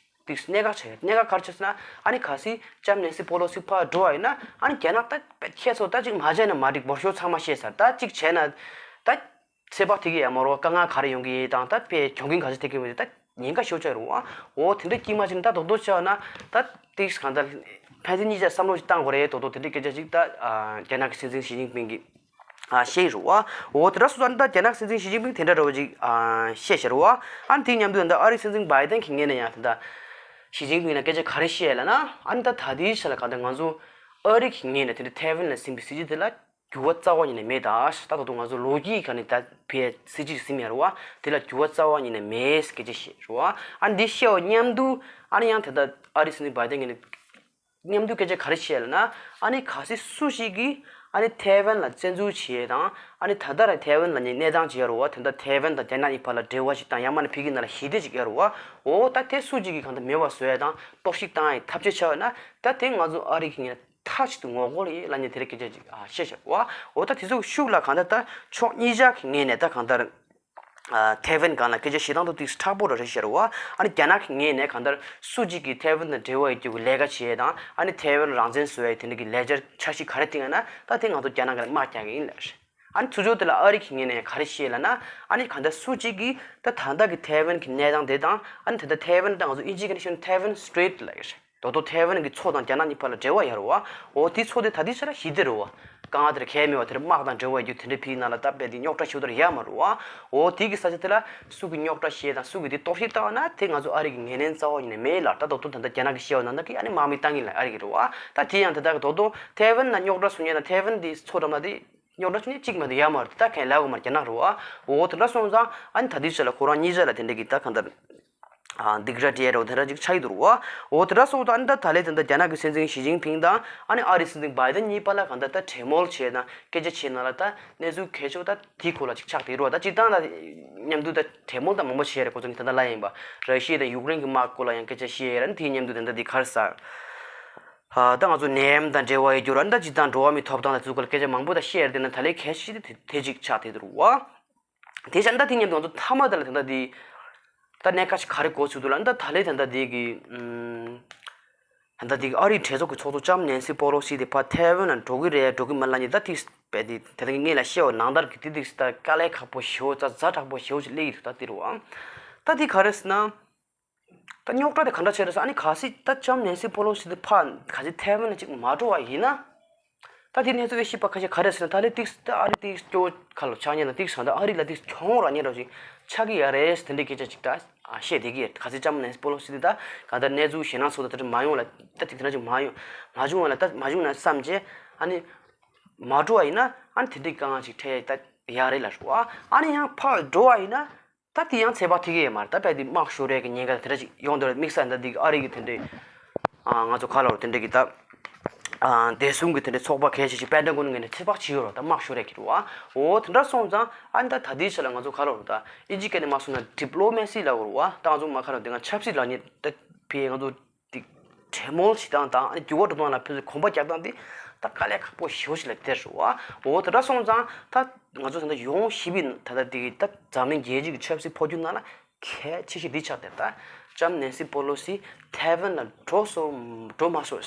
དེ་གནད་འགག་ཆགས་ཡོད། གནད་འགག་ག་རེ་ཆགས་ཟེར་ན། ཨ་ནི་གལ་སྲིད་ལྕམ་ནན་སི་པོ་ལོ་སི་ཕར་འགྲོ་བ་ཡིན་ན་ཨ་ནི་རྒྱ་ནག་ད་ཁྱེད་ཚོ་ད་ཅིག་མ་བྱས་ན་མ་འགྲིག་འབོར་ཤོག་ཚང་མ་བཤད་ཚར། ད་ཅིག་བྱས་ན་ད་ཚོད་དཔག་ཐིག་གི་ཡ་མ་རོ་དཀའ་ངལ་ག་རེ་ཡོང་གི་ཡིན་དང་ད་དཔེ་གྱོང་གུན་ག་ཚོད་ཐེབས་ཀྱི་ཡོད་ད་ཉེན་ཁ་ཤོར་ཆགས་རུང་ཨ། འོ་དེ་འདྲ་དཀྱིལ་མ་ཅིག་ད་རྡོག་རྡོག་ཆགས་ན་ད་དེ་གང་ལྟར་ཕན་ཚུན་གཉིས་ཆ་བསམ་བློ་ཞིག་བཏང་དགོས་རེད། རྡོག་རྡོག་དེ་འདྲའི་སྐད་ཆ་ཅིག་ད་རྒྱ་ནག་གི་སྲིད་འཛིན་ཞི་ཅིན་ཕིང་གིས། ཨ་བཤད་རུ་བ། འོ་དེ་འདྲ་སོང་ཙང་ད་རྒྱ་ནག་སྲིད་འཛིན་ཞི་ཅིན་ཕིང་དེ་འདྲ་རུ་བ་ཅིག་ཨ་བཤད་ཤར་བ། ཨ་ནི་དེའི་མཉམ་དུ་ད་ཨ་རིའི་སྲིད་འཛིན་བྷའི་ཏན་གྱི་ངོས་ནས་ཡང་ད་ཞི་ཅིན་ཕིང་ལ་སྐད་ཆ་ག་རེ་བཤད་ལ་ན། ཨ་ནི་ད་ད་ལྟའི་ཆ་ལ་གང་ལྟར་ང་ཚོ་ཨ་རི་གི་ངོས་ནས་དེ་འདྲ་ཐའེ་ཝན་ལ་ཟིན་པའི་སྲིད་ཇུས་དེ་ལ་འགྱུར་བ་རྩ་བ་ཉིད་ནས་མེད་ད། ད་ད་དུང་ང་ཚོ་ལོ་རྒྱུས་ག་ནས་ད་ཕའི་སྲིད་ཇུས་ཟིན་ཡར་བ་དེ་ལ་འགྱུར་བ་རྩ་བ་ཉིད་ནས་མེད་སྐད་ཆ་བཤད་རུ་བ། ཨ་ནི་འདི་བཤད་བ་མཉམ་དུ་ཨ་ནི་ཡང་ད་ད་ཨ་རིའི་སྲིད་འཛིན་བྷའི་ཏན་གྱི་ངོས་ནས། མཉམ་དུ་སྐད་ཆ་ག་རེ་བཤད་ལ་ན། ཨ་ནི་གལ་སྲིད་སུ་ཞིག་གིས་ཨ་ནི་ཐའེ་ཝན་ལ་བཙན་འཛུལ་བྱེད་དང་ཨ་ནི་ད་ལྟ་ར་ཐའེ་ཝན་ལ་ནི་གནས་སྟངས་ཅི་ཡོད་རེད་བ། དེ་འདྲ་ཐའེ་ཝན་དང་རྒྱ་ནག་གཉིས་བར་ལ་འབྲེལ་བ་ཞིག་དང་ཡང་མིན་ན་ཕ་གི་ནང་ལ་ཞི་བདེ་ཅིག་ཡོད་རེད་བ། འོ་ད་དེ་སུ་ཞིག་གིས་གང་ལྟར་མེད་པ་བཟོ་ཡ་དང་གཏོར་བཤིག་བཏང་ཡའི་ཐབས་ཇུས་བྱ་བ་ན་ད་དེ་ང་ཚོ་ཨ་རི་གི་ངོས་ནས་མཐའ་གཅིག་ཏུ་ངོ་རྒོལ་ཡིན་ལབ་ནས་དེ་རིང་སྐད་ཆ་ཅིག་ཨ་བཤད་བཞག་བ། འོ་ད་དེ་ཚོ་གི་ཤུགས་ལ་གང་ལྟར་ད་ཕྱོགས་གཉིས་ཆ་གི་ངོས་ནས་ད་གང་ལྟར། ཨ་ཐའེ་ཝན་སྒང་ལ་སྐད་ཆ་བཤད་སྟངས་དེ་ཏིག་མཁྲེགས་པོ་ར་རེད་ཤག་རེད་བ། ཨ་ནི་རྒྱ་ནག་གི་ངོས་ནས་གང་ལྟར་སུ་གཅིག་གིས་ཐའེ་ཝན་དང་འབྲེལ་བ་ཡོད་རྒྱུ་གི་ལས་ཀ་བྱེད་དང་ཨ་ནི་ཐའེ་ཝན་རང་བཙན་བཟོ་ཡ་དེ་འདྲ་གི་ལས་འཆར་འཆར་གཞི་ག་རེ་བཏིང་ཡ་ན་ད་དེ་ང་ཚོ་རྒྱ་ནག་གིས་དམག་རྒྱག་གི་ཡིན་ལབ་རེད། ཨ་ནི་ཚུར་ཕྱོགས་དེ་ལ་ཨ་རི་གི་ངོས་ནས་ག་རེ་བཤད་ལབ་ན། ཨ་ནི་གང་ལྟར་སུ་གཅིག་གིས་ད་ད་ལྟ་གི་ཐའེ་ཝན་གི་གནས་སྟངས་དེ་དང་ཨ་ནི་ད་ལྟ་ཐའེ་ཝན་དང་ང་ཚོ་དབྱིན་ཇི་སྐད་ནས་ཤོད་ན་ཐའེ་ཝན་སི་ཊེཊ་ལབ་ཀྱི་རེད། ད་དུང་ཐའེ་ཝན་གྱི་མཚོ་དང་རྒྱ་ནག་གཉིས་བར་ལ་འབྲེལ་བ་ཡོད་རེད་བ། འོ་དེའི་མཚོ་དེ་ད་ལྟའི་ཆ་ལ་ཞི་བདེ་རེད་བ། དཀའ་ངལ་དེ་གང་ཡང་མེད་པ་དེར་དམག་དང་འབྲེལ་བ་ཡོད་རྒྱུ་དེ་འདྲའི་ཕ་གི་ནང་ལ་ད་རྦད་དེ་རྙོག་དྲ་ཞེ་པོ་ཡོད་མ་རེད་བ། འོ་དེ་གི་ས་ཆ་དེ་ལ་སུ་གིས་རྙོག་དྲ་བཤད་དང་སུ་གིས་དེ་གཏོར་བཤིག་བཏང་བ་ན་དེ་ང་ཚོ་ཨ་རི་གི་ངོས་ནས་རྩ་བ་ཉིད་ནས་མེད་ལབ། ད་ད་དུང་ད་ལྟ་རྒྱ་ནག་གིས་བཤད་པ་ནང་ལྟར་གྱི་ཨ་ནི་དམག་མི་བཏང་གི་ཡིན་ལབ་ཨ་རི་གིས་རེད་བ། ད་དེ་ཡང་ད་ལྟ་གི་ད་དུང་ཐའེ་ཝན་ལ་རྙོག་དྲ་བཟོ་མཁན་དང་ཐའེ་ཝན་དེ་མཚོ་འགྲམ་ལ་དེ་རྙོག་དྲ་བྱུང་ནས་གཅིག་མ་གཏོགས་ཡོད་མ་རེད། ད་གང་ལབ་དགོས་མ་རེད། རྒྱ་ནག་རེད་བ། འོ་དེ་འདྲ་སོང་ཙང་ཨ་ནི་ད་ལྟའི་ཆ་ལ་ཁོ་རང་གཉིས་ཆ་ལ་དེ་འདྲ་གི་ད་གང་ལྟར། ཨ་སྡིགས་ར་སྤྲད་རོགས་དེ་འདྲ་ཅིག་ཆགས་ཀྱི་འདུག་རེད་བ། འོ་དེ་འདྲ་སོང་ཙང་ཨ་ནི་ད་ད་ལན་དེ་འདྲ་རྒྱ་ནག་གི་སྲིད་འཛིན་ཞི་ཅིན་ཕིང་དང་ཨ་ནི་ཨ་རིའི་སྲིད་འཛིན་བྷའི་ཏན་གཉིས་བར་ལ་གང་ལྟར་ད་གྲོས་མོལ་བྱས་དང་སྐད་ཆ་བྱས་ནང་ལ་ད་གནས་ཚུལ་གལ་ཆེ་བ་ད་དེའི་སྐོར་ལ་ཅིག་ཆགས་བསྡད་རེད་བ། ད་སྤྱིར་བཏང་ད་མཉམ་དུ་ད་གྲོས་མོལ་ད་མང་པོ་བྱས་རེད། ཁོ་ཚོ་གཉིས་ད་ལྟ་ལ་ཡིན་པ་ར་ཤི་ཡ་དང་ཡུཀ་རེན་གྱི་དམག་སྐོར་ལ་ཡང་སྐད་ཆ་བཤད་ཡ་ར། ཨ་ནི་དེའི་མཉམ་དུ་དེ་འདྲ་དེ་ག་རེ་ཟེར། ཨ་ད་ང་ཚོ་ནད་ཡམས་དང་འབྲེལ་བ་ཡོད་རྒྱུ་ར། ཨ་ནི་ད་སྤྱིར་བཏང་འགྲོ་བ་མིའི་ཐོབ་ཐང་དང་དེ་ཚོའི་སྐོར་ལ་སྐད་ཆ་མང་པོ་ད་བཤད་ཡ་ར། དེ་ན་ད་ལན་གལ་ཆེ་ཤོས་དེ་དེ་ཅིག་ཆགས་བསྡད་འདུག་རེད་བ། དེ་བཞིན་ད་དེ་མཉམ་དུ་ང་ཚོ་མཐའ་མ་དེ་ལ་དེ་འདྲ་དེ། ད་གནད་འགག་ཅིག་ག་རེ་འགོ་ཚུགས་འདུག་ལབ་ན། ད་ད་ལན་ད་ལྟ་དེ་གི་ཨུམ། ད་ལྟ་དེ་གི་ཨ་རིའི་གྲོས་ཚོགས་ཀྱི་ཚོགས་གཙོ་ལྕམ་ནན་སི་པོ་ལོ་སི་དེ་ཕར་ཐའེ་ཝན་ལ་འགྲོ་གི་རེད་འགྲོ་གི་མ་རེད་ལབ་ནས་ད་ཐིག་པས་དེ་དེ་ལྟ་ངས་ལ་བཤད་པ་ནང་ལྟར་གི་དེ་དེ་ད་དཀའ་ལས་ཁག་པོ་ཞེ་པོ་ཛ་ཛ་དྲག་པོ་ཞེ་པོ་ཅིག་སླེབས་ཡོད་འདུག་ད་དེ་རུ་ཨང་། ད་དེ་ག་རེ་ཟེར་ན། ད་རྙོག་དྲ་དེ་ག་འདྲ་བྱས་རེད་ཟེར། ཨ་ནི་གལ་སྲིད་ད་ལྕམ་ནན་སི་པོ་ལོ་སི་དེ་ཕར་གལ་སྲིད་ཐའེ་ཝན་ལ་ཅིག་མ་འགྲོ་བ་ཡིན་ན། ད་དེ་གནས་ཚུལ་དཔེ་ཤེས་པ་ཁ་ཤས་ག་རེ་ཟེར་ན། ད་ལས་ཏིག་ད་ཨ་རི་ཏིག་སྐྱོ་ཁ་ལོ་ཆགས་ཉེ་ན་ཏིག་སང་ད་ཨ་རི་ལ་ཏིག་གྱོང་རག་ཉེ་རོ་ཞིག་ཆགས་ཀྱི་ཡ་རེད་དེ་འདྲའི་སྐད་ཆ་ཅིག་ད་ཨ་བཤད་བསྡད་ཀྱི་ཡོད། གལ་སྲིད་ལྕམ་ནན་སི་པོ་ལོ་སི་དེ་ད་ག་ད་གནས་ཚུལ་ཞེད་སྣང་ཚོགས་ད་དེ་འདྲ་མ་ཡོང་ལ་ད་ཏིག་དེ་འདྲ་ཅིག་མ་ཡོང་མ་བྱུང་བ་ལ་ད་མ་བྱུང་ན་བསམ་བྱས་ཨ་ནི་མ་འགྲོ་བ་ཡིན་ན་ཨ་ནི་དེ་འདྲའི་དཀའ་ངལ་ཅིག་འཕྲད་ད་ཡ་རེད་ལ་རུ་ཨ་ཨ་ནི་ཡང་ཕར་འགྲོ་བ་ཡིན་ན། ད་དེ་ཡང་ཚོད་དཔག་ཐིག་གི་ཡོད་མ་རེད། ད་དཔེ་དེ་དམག་ཤོར་ཡས་ཀྱི་ཉེན་ཁ་དེ་འདྲ་ཅིག་ཡོང་འདུག་རེད། དམིགས་བསལ་ད་འདི་ཨ་རི་གི་དེ་འདྲའི་ཨ་ང་ཚོ་ཁ་ལོ་དེ་འདྲ་གི་ད་ཨ་བདེ་སྲུང་གི་དེ་འདྲའི་ཚོགས་པ་གལ་ཆེ་ཞིག་པེན་ཊ་གོན་ངོས་ནས་ཚོད་དཔག་བྱེད་ཡོད་རེད། ད་དམག་ཤོར་ཡས་ཀྱི་རེད་བ། འོ་དེ་འདྲ་སོང་ཙང་ཨ་ནི་ད་ད་དེའི་ཆ་ལ་ང་ཚོ་ཁ་ལོ་རེད། ད་ཨིན་ཇི་སྐད་ནས་མ་སོང་ན་ཌི་པི་ལོ་མེ་སི་ལབ་དགོས་རེད་བ། ད་ང་ཚོ་མ་ཁ་ལོ་དེ་སྔ་ཆབ་སྲིད་ལབ་མཁན་ད་ཕི་ང་ཚོ་དེ་གྲོས་མོལ་བྱེད་སྟངས་དང་འགྱུར་བ་འགྲོ་སྟངས་ལ་ཕན་ཚུན་གོམ་པ་རྒྱག་སྟངས་དེ་ད་དཀའ་ལས་ཁག་པོ་ཞེ་པོ་ཞིག་ལ་དེར་རེད་བ། འོ་དེ་འདྲ་སོང་ཙང་ད་ང་ཚོ་ད་ལྟ་ཡོང་ཞིབ་ཡིན་ད་ལྟ་དེ་གི་ད་འཛམ་གླིང་རྒྱལ་སྤྱི་གི་ཆབ་སྲིད་འཕོ་འགྱུར་ནང་ལ་གལ་ཆེ་ཤོས་འདི་ཆགས་བསྡད། ད་ལྕམ་ནན་སི་པོ་ལོ་སི་ཐའེ་ཝན་ལ་འགྲོ་སོང་འགྲོ་མ་སོང་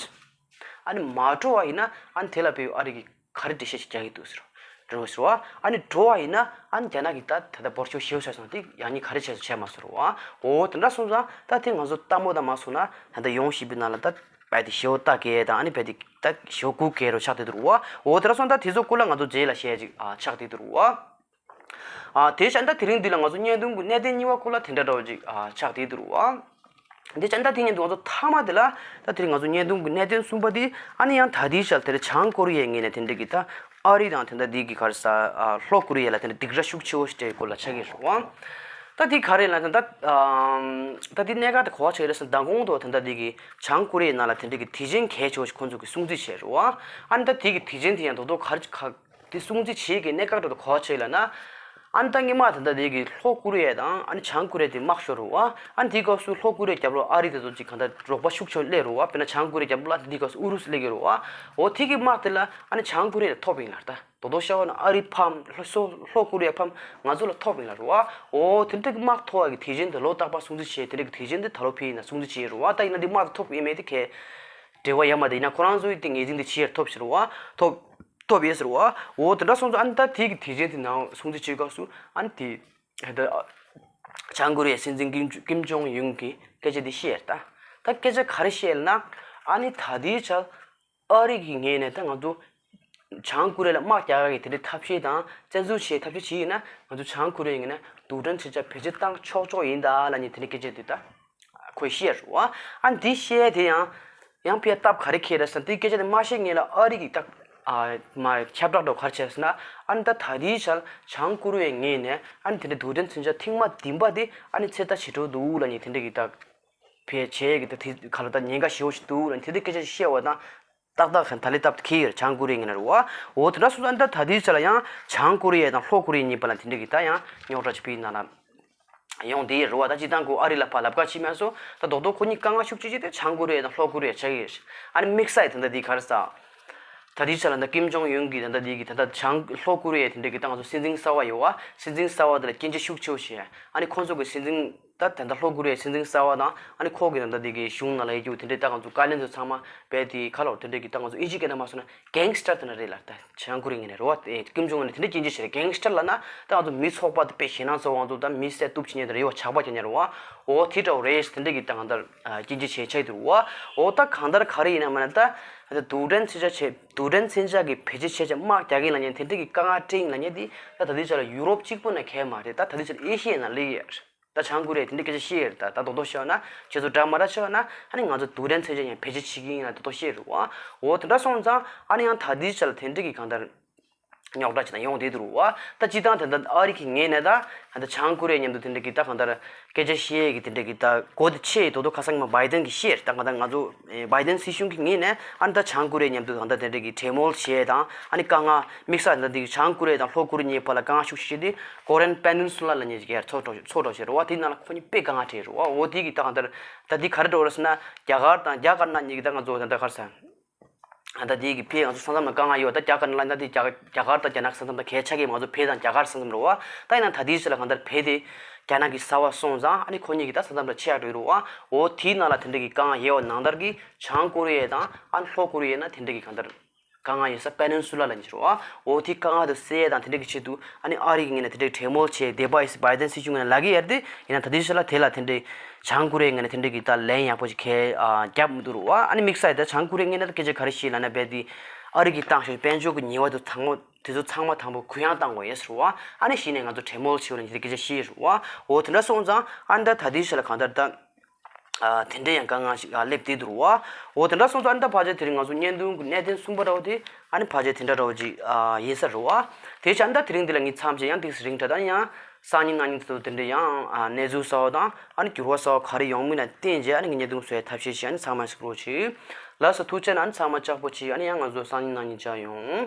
ཨ་ནི་མ་འགྲོ་བ་ཡིན་ན་ཨ་ནི་དེ་ལ་བས་ཨ་རི་གི་ག་རེ་འགྲེལ་བཤད་ཅིག་རྒྱག་གི་འདུག་ཟེར་རོ། རེད་ཟེར་བ། ཨ་ནི་འགྲོ་བ་ཡིན་ན་ཨ་ནི་རྒྱ་ནག་གི་ད་ད་ལྟ་འབོར་ཆེ་བ་ཞེ་པོ་ཆགས་སོང་། དེ་ཡང་ཉིད་ག་རེ་བྱས་སོང་བྱས་མ་སོང་རེད་བ། འོ་དེ་འདྲ་སོང་ཙང་ད་དེ་ང་ཚོ་ལྟད་མོ་དང་མ་སོང་ན་ད་ལྟ་ཡོང་བཞིན་པའི་ནང་ལ་ད་རྦད་དེ་ཞེ་པོ་ལྟ་གི་དང་ཨ་ནི་རྦད་དེ་ད་ཞེ་པོ་སྒུག་གི་རོ་ཆགས་བསྡད་འདུག་རེད་བ། འོ་དེ་འདྲ་སོང་ཙང་ད་དེ་ཚོ་སྐོར་ལ་ང་ཚོ་རྗེས་ལ་བཤད་ཅིག་ཨ་ཆགས་བསྡད་འདུག་རེད་བ། ཨ་དེ་བྱས་ད་དེ་རིང་འདི་ལ་ང་ཚོ་བརྙན་ཐུང་གི་གནད་དོན་གཉིས་པ་སྐོར་ལ་དེ་འདྲ་འདྲ་བོ་ཅིག་ཨ་ཆགས་བསྡད་འདུག་རེད་བ། འདི་བྱས་ད་དེ་ཉིན་དུ་ང་ཚོ་མཐའ་མ་དེ་ལ་ད་དེ་རིང་ང་ཚོ་བརྙན་ཐུང་གི་གནད་དོན་གསུམ་པ་དེ་ཨ་ནི་ཡང་ད་ལྟའི་ཆར་དེ་རིང་བྱང་ཀོ་རི་ཡའི་ངོས་ནས་དེ་འདྲ་གི་ད་ཨ་རི་དང་དེ་འདྲ་དེ་གི་ག་རེ་ཟ་ཨ་ལྷོ་ཀོ་རི་ཡ་ལ་དེ་འདྲ་སྡིགས་ར་ཤུགས་ཆེ་བོ་ཞིག་སྤྲད་སྐོར་ལ་ཆགས་ཀྱི་རེད་བ། ད་དེ་ག་རེ་ལ་ད་ད་ཨམ་ད་དེ་གནད་འགག་དེ་ག་པར་ཆགས་ཀྱི་རེད་ཟེར་ན་མདང་དགོང་དུ་དེ་འདྲ་དེ་གི་བྱང་ཀོ་རི་ཡའི་ནང་ལ་དེ་འདྲ་གི་དུས་ཆེན་གལ་ཆེ་བོ་ཞིག་ཁོང་ཚོ་གི་སྲུང་བརྩི་བྱས་རེད་བ། ཨ་ནི་ད་དེ་གི་དུས་ཆེན་དེ་ཡང་རྡོག་རྡོག་ག་རེ་ག་དེ་སྲུང་བརྩི་བྱེད་ཀྱི་གནད་འགག་འགྲོ་དུ་གོ་བ་བྱེད་ལ་ན། ཨ་ནི་ད་སྔོན་མ་ད་ལྟ་དེ་གི་ལྷོ་ཀོ་རི་ཡ་དང་ཨ་ནི་བྱང་ཀོ་རི་ཡ་དེ་དམག་ཤོར་རུ་བ། ཨ་ནི་དེའི་སྐབས་སུ་ལྷོ་ཀོ་རི་ཡ་རྒྱབ་ལོགས་ཨ་རི་དེ་ཚོ་ཅིག་གང་ལྟར་རོགས་པ་ཤུགས་ཆེན་སླེབས་རུ་བ། དཔེར་ན་བྱང་ཀོ་རི་ཡ་རྒྱབ་ལོགས་དེའི་སྐབས་སུ་ཨུ་རུ་སུ་སླེབས་ཀྱི་རུ་བ། འོ་དེ་གི་དམག་དེ་ལ་ཨ་ནི་བྱང་ཀོ་རི་ཡ་ཐོབ་ཡིན་ལ་ད་རྡོག་རྡོག་ཤ་བ་ན་ཨ་རི་ཕམ་ལྷོ་སོ་ལྷོ་ཀོ་རི་ཡ་ཕམ་ང་ཚོ་ལ་ཐོབ་ཡིན་ལ་རུ་བ། འོ་དེ་འདྲ་གི་དམག་ཐོབ་པ་གི་དུས་ཆེན་དེ་ལོ་རྟག་པར་སྲུང་བརྩི་བྱེད་དེ་འདྲ་གི་དུས་ཆེན་དེ་ད་ལོ་ཕེ་ཡིན་ན་སྲུང་བརྩི་བྱེད་རུ་བ། ད་ཡིན་ན་འདི་དམག་དེ་ཐོབ་ཡིན་མེད་དེ་གས་འབྲེལ་བ་ཡོད་མ་རེད། ཡིན་ན་ཁོ་རང་ཚོའི་དེ་ངེས་འཛིན་དེ་ཕྱིར་ཐོབ་ཕྱིར་བ་ཐོབ། ཐོབ་ཡོད་ཟེར་བ། འོ་དེ་འདྲ་སོང་ཙང་ཨ་ནི་ད་དེ་གི་དུས་ཆེན་དེ་ནང་སྲུང་བརྩི་བྱེད་སྐབས་སུ་ཨ་ནི་དེ་ད་བྱང་ཀོ་རི་ཡའི་སྲིད་འཛིན་ཀིམ་ཀིམ་ཇོང་ཡུན་གྱིས་སྐད་ཆ་དེ་བཤད་ད། ད་སྐད་ཆ་ག་རེ་བཤད་ལབ་ན། ཨ་ནི་ད་ལྟའི་ཆར་ཨ་རི་གི་ངོས་ནས་ད་ང་ཚོ་བྱང་ཀོ་རི་ཡ་ལ་དམག་རྒྱག་གི་དེ་འདྲའི་ཐབས་ཤེས་དང་བཙན་འཛུལ་བྱེད་ཐབས་ཤེས་བྱེད་ཡིན་ན་ང་ཚོ་བྱང་ཀོ་རི་ཡའི་ངོས་ནས་རྡུལ་ཕྲན་མཚོན་ཆ་བེད་སྤྱོད་བཏང་ཆོག་ཆོག་ཡིན་ད་ལབ་ནས་དེ་འདྲའི་སྐད་ཆ་དེ་ད། ཁོས་བཤད་རུ་བ། ཨ་འདི་བཤད་དེ་ཡང་ཡང་ཕྱིར་སྟབས་ག་རེ་འཁེལ་རེད་ཟེར་ན་དེའི་སྐད་ཆ་དེ་མ་བཤད་སྔོན་ལ་ཨ་རི་གི་ད་ཨ་མ་ཁྱབ་བསྒྲགས་འགྲོ་ག་རེ་བྱས་ཟེར་ན། ཨ་ནི་ད་ད་ལྟའི་ཆར་བྱང་ཀོ་རི་ཡའི་ངོས་ནས་ཨ་ནི་དེ་འདྲའི་རྡུལ་ཕྲན་མཚོན་ཆ་ཐེངས་མ་བདུན་པ་དེ་ཨ་ནི་ཚོད་ལྟ་བྱེད་འགྲོ་འདུག་ལབ་ནས་དེ་འདྲ་གི་ད་བེད་སྤྱོད་ཀྱི་ད་དེ་ག་ལ་ད་ཉེན་ཁ་ཞེ་པོ་ཞིག་འདུག་ལབ་ནས་དེ་འདྲའི་སྐད་ཆ་ཞིག་བཤད་པ་དང་། ཏག་ཏག་ག་ད་ལེ་སྟབས་ཁེལ་ཡོད་རེད་བྱང་ཀོ་རི་ཡའི་ངོས་ནས་རེད་བ། འོ་དེ་འདྲ་སོང་ཙང་ད་ད་ལྟའི་ཆ་ལ་ཡང་བྱང་ཀོ་རི་ཡ་དང་ལྷོ་ཀོ་རི་ཡ་གཉིས་བར་ལ་དེ་འདྲ་གི་ད་ཡང་རྙོག་དྲ་ཅིག་ཕི་ནང་ལ་ཡོང་དེ་རེད་བ། ད་སྤྱིར་བཏང་ཁོ་ཨ་རི་ལ་ཕར་ལབ་ཁ་ཕྱིན་མ་སོང་། ད་རྡོག་རྡོག་ཁོ་གཉིས་དཀའ་ངལ་ཤུགས་ཆེ་ཆེ་དེ་བྱང་ཀོ་རི་ཡ་དང་ལྷོ་ཀོ་རི་ཡ་ཆགས་ཀྱི་ཡོད་རེད། ཨ་ནི་དམིགས་བསལ་ད་ལྟ་འདི་ག་རེ་ཟ། ད་ལྟའི་ཆ་ལ་ད་ཀིམ་ཇོང་ཡུན་གྱིས་ད་ལྟ་འདི་གི་ད་ལྟ་བྱང་ལྷོ་ཀོ་རི་ཡ་དེ་འདྲ་གི་ད་ང་ཚོ་སྲིད་འཛིན་གསར་བ་ཡོད་བ། སྲིད་འཛིན་གསར་བ་དེ་ལ་སྐྱོན་བརྗོད་ཤུགས་ཆེ་བོ་བྱས། ཨ་ནི་ཁོང་ཚོ་གི་སྲིད་འཛིན་ད་ད་ལྟ་ལྷོ་ཀོ་རི་ཡའི་སྲིད་འཛིན་གསར་བ་དང་ཨ་ནི་ཁོ་གི་ད་ལྟ་དེ་གི་གཞུང་ནང་ལ་ཡོད་རྒྱུ་དེ་འདྲའི་ད་ང་ཚོ་བཀའ་བློན་ཚོ་ཚང་མ་རྦད་དེ་ཁ་ལོ་དེ་འདྲའི་གི་ད་ང་ཚོ་ཨིན་ཇི་སྐད་ནང་མ་སོང་ན་གེང་སི་ཊར་དེ་འདྲ་རེད་ལ། ད་བྱང་ཀོ་རི་ཡ་ངོས་ནས་རེད་བ། དེ་ཀིམ་ཇོང་ཨུན་ནས་དེ་འདྲ་སྐྱོན་བརྗོད་བྱས་རེད། གེང་སི་ཊར་ལབ་ན་ད་ང་ཚོ་མི་ཚོགས་པ་དེ་དཔེ་ཞེད་སྣང་ཚོ་ང་ཚོ་ད་མི་བསད་གཏུབ་བྱེད་མཁན་དེ་རེད་བ། ཇག་པ་རྒྱག་མཁན་རེད་བ། འོ་དེ་འདྲ་བོ་རེད། དེ་འདྲ་གི་ད་གང་ལྟར་སྐྱོན་བརྗོད་བྱས་ཆགས་འདུག་བ། འོ་ད་གང་ལྟར་ག་རེ་ཡིན་ན་མ་ན་ད་ད་རྡུལ་ཕྲན་མཚོན་ཆ་བྱས་རྡུལ་ཕྲན་མཚོན་ཆ་གི་བེད་སྤྱོད་བྱས་བྱས་དམག་རྒྱག་གིན་ལབ་མཁན་དེ་འདྲ་གི་དཀའ་ངལ་འཕྲད་ཡིན་ལབ་མཁན་དེ་ད་ད་ལྟའི་ཆ་ལ་ཡུ་རོབ་གཅིག་པུ་ནས་གལ་མ་རེད། ད་ད་ལྟའི་ཆ་ལ་ཨེ་ཤི་ཡའི་ནང་སླེབས་ཡོད་རེད། ད་བྱང་ཀོ་རི་ཡས་དེ་འདྲའི་སྐད་ཆ་བཤད་ཡོད་རེད། ད་ད་རྡོག་རྡོག་བཤད་ན་ཁྱེད་ཚོ་འདྲ་མ་འདྲ་བཤད་ན་ཨ་ནི་ང་ཚོ་རྡུལ་ཕྲན་མཚོན་ཆ་ཡང་བེད་སྤྱོད་བྱེད་ཀྱི་ཡིན་ལ་རྡོག་རྡོག་བཤད་རེད་བ། འོ་དེ་འདྲ་སོང་ཙང་ཨ་ནི་ཡང་ད་ལྟའི་ཆ་ལ་དེ་འདྲའི་གི་གང་ལྟར་རྙོག་དྲ་ཅིག་དང་ཡོང་བསྡད་འདུག་བ། ད་སྤྱིར་བཏང་དེ་འདྲ་ཨ་རི་གི་ངོས་ནས་ད་ད་བྱང་ཀོ་རི་ཡ་མཉམ་དུ་དེ་འདྲའི་གི་ད་གང་ལྟར་སྐད་ཆ་བཤད་ཀྱི་དེ་འདྲའི་གི་ད་གོ་དེ་ཆེ་རྡོག་རྡོག་ཁ་སང་མ་བྷའི་ཌེན་གི་བཤད་རེད། ད་གང་ལྟར་ང་ཚོ་བྷའི་ཌེན་སྲིད་གཞུང་གི་ངོས་ནས་ཨ་ནི་ད་བྱང་ཀོ་རི་ཡ་མཉམ་དུ་གང་ལྟར་དེ་འདྲའི་གི་གྲོས་མོལ་བྱས་དང་ཨ་ནི་དཀའ་ངལ་དམིགས་བསལ་ད་འདི་བྱང་ཀོ་རི་ཡ་དང་ལྷོ་ཀོ་རི་ཡའི་བར་ལ་དཀའ་ངལ་ཤུགས་ཆེ་དེ་ཀོ་རི་ཡན་པེ་ནིན་སུ་ལ་ལབ་མཁན་ཅིག་ཡར་ཚོགས་འགྲོ་ཚོགས་འགྲོ་བྱས་རེད་བ། དེ་ནང་ལ་ཁོ་གཉིས་དཔེ་དཀའ་ངལ་འཕྲད་རེད་བ། འོ་དེ་གི་ད་གང་ལྟར་ད་འདི་ག་རེ་འགྲོ་རེད་ཟེར་ན་རྒྱ་གར་དང་རྒྱ་དཀར་ནག་གཉིས་ཀྱི་ད་ང་ཚོ་ད་ལྟ་ག་རེ་ཟེར། ད་འདི་གི་ཕའི་ང་ཚོ་ས་མཚམས་ལ་དཀའ་ངལ་ཡོད། ད་རྒྱ་དཀར་ནག་ད་འདི་རྒྱ་རྒྱ་གར་དང་རྒྱ་ནག་ས་མཚམས་ད་གལ་ཆགས་ཀྱི་མ་གཏོགས་ཕའི་དང་རྒྱ་གར་ས་མཚམས་རེད་བ། ད་ཡིན་ན་ད་འདིའི་ཕྱི་ལ་གང་ལྟར་ཕའི་དེ་རྒྱ་ནག་གི་ས་བ་སོང་ཙང་ཨ་ནི་ཁོ་གཉིས་ཀྱི་ད་ས་མཚམས་ལ་ཆེ་ཡག་འགྲོ་གི་རེད་བ། འོ་དེའི་ནང་ལ་དེ་འདྲ་གི་དཀའ་ངལ་ཡོད་པ་ནང་ལྟར་གི་བྱང་ཀོ་རི་ཡ་དང་ཨ་ནི་ལྷོ་ཀོ་རི་ཡ་ན་དེ་འདྲ་གི་གང་ལྟར་དཀའ་ངལ་ཡོད་ས་པེ་ནིན་སུ་ལ་ལབ་མཁན་ཅིག་རེད་བ། འོ་དེ་དཀའ་ངལ་དེ་སེལ་ཡས་དང་དེ་འདྲ་གི་ཆེད་དུ་ཨ་ནི་ཨ་རི་གི་ངོས་ནས་དེ་འདྲ་གི་གྲོས་མོལ་བྱས་བསྡད་པ་ཡིན་ཟེར་བྷའི་ཌེན་སྲིད་གཞུང་ངོས་ནས་ལབ་ཀྱི་ཡོད་རེད། དེ་ཡིན་ན་ད་ལྟའི་ཆ་ལ་དེ་ལ་དེ་འདྲའི་བྱང་ཀོ་རི་ཡའི་ངོས་ནས་དེ་འདྲ་གི་ད་ལན་ཡག་པོ་ཞིག་གས་ཨ་བརྒྱབ་མི་འདུག་རེད་བ། ཨ་ནི་དམིགས་བསལ་ད་བྱང་ཀོ་རི་ཡའི་ངོས་ནས་ད་སྐད་ཆ་ག་རེ་བཤད་ལབ་ན་རྦད་དེ་ཨ་རི་གིས་བཏང་ཞིང་དཔལ་འབྱོར་གྱི་ཉེས་པ་དེ་ཚང་མ་དེ་ཚོ་ཚང་མ་དང་པོ་གུ་ཡངས་བཏང་དགོས་ཡོད་ཟེར་བ། ཨ་ནི་གཞི་ནས་ང་ཚོ་གྲོས་མོལ་བྱེད་འོ་ལ་ཉིན་དེ་སྐད་ཆ་བཤད་རེད་བ། འོ་དེ་འདྲ་སོང་ཙང་ཨ་ནི་ད་ད་ལྟའི་ཆ་ལ་གང་ལྟར་ད། ཨ་དེ་འདྲའི་ཡང་དཀའ་ངལ་ཞིག་ཨ་སླེབས་བསྡད་འདུག་རེད་བ། འོ་དེ་འདྲ་སོང་ཙང་ཨ་ནི་ད་ཕལ་ཆེར་དེ་རིང་ང་ཚོ་བརྙན་ཐུང་གི་གནད་དོན་གསུམ་པ་འདྲ་བོ་དེ་ཨ་ནི་ཕལ་ཆེར་དེ་འདྲ་འདྲ་བོ་ཅིག་ཨ་ཡིན་ས་རེད་བ། དེ་བྱས་ཨ་ནི་ད་དེ་རིང་འདི་ལ་ངས་མཚམས་བཅད། ཡང་ཏོག་ཙམ་རིང་དྲགས། ད་ཡང་སང་ཉིན་གནངས་ཉིན་དེ་ཚོ་དེ་འདྲའི་ཡང་ཨ་གནས་ཚུལ་གསར་བ་དང་ཨ་ནི་འགྱུར་བ་གསར་བ་ག་རེ་ཡོང་མིན་ལ་བརྟེན་བྱས་ཨ་ནི་ངས་བརྙན་ཐུང་བཟོ་ཡའི་ཐབས་ཤེས་བྱས། ཨ་ནི་ཚང་མ་གཟིགས་རོགས་བྱེད། ལགས་སོ། ཐུགས་རྗེ་གནང་། ཨ་ནི་ཚང་མ་ལྕགས་པོ་བྱེད། ཨ་ནི་ཡང་ང་ཚོ་སང་ཉིན་གནངས་ཉིན་མཇལ་ཡོང་།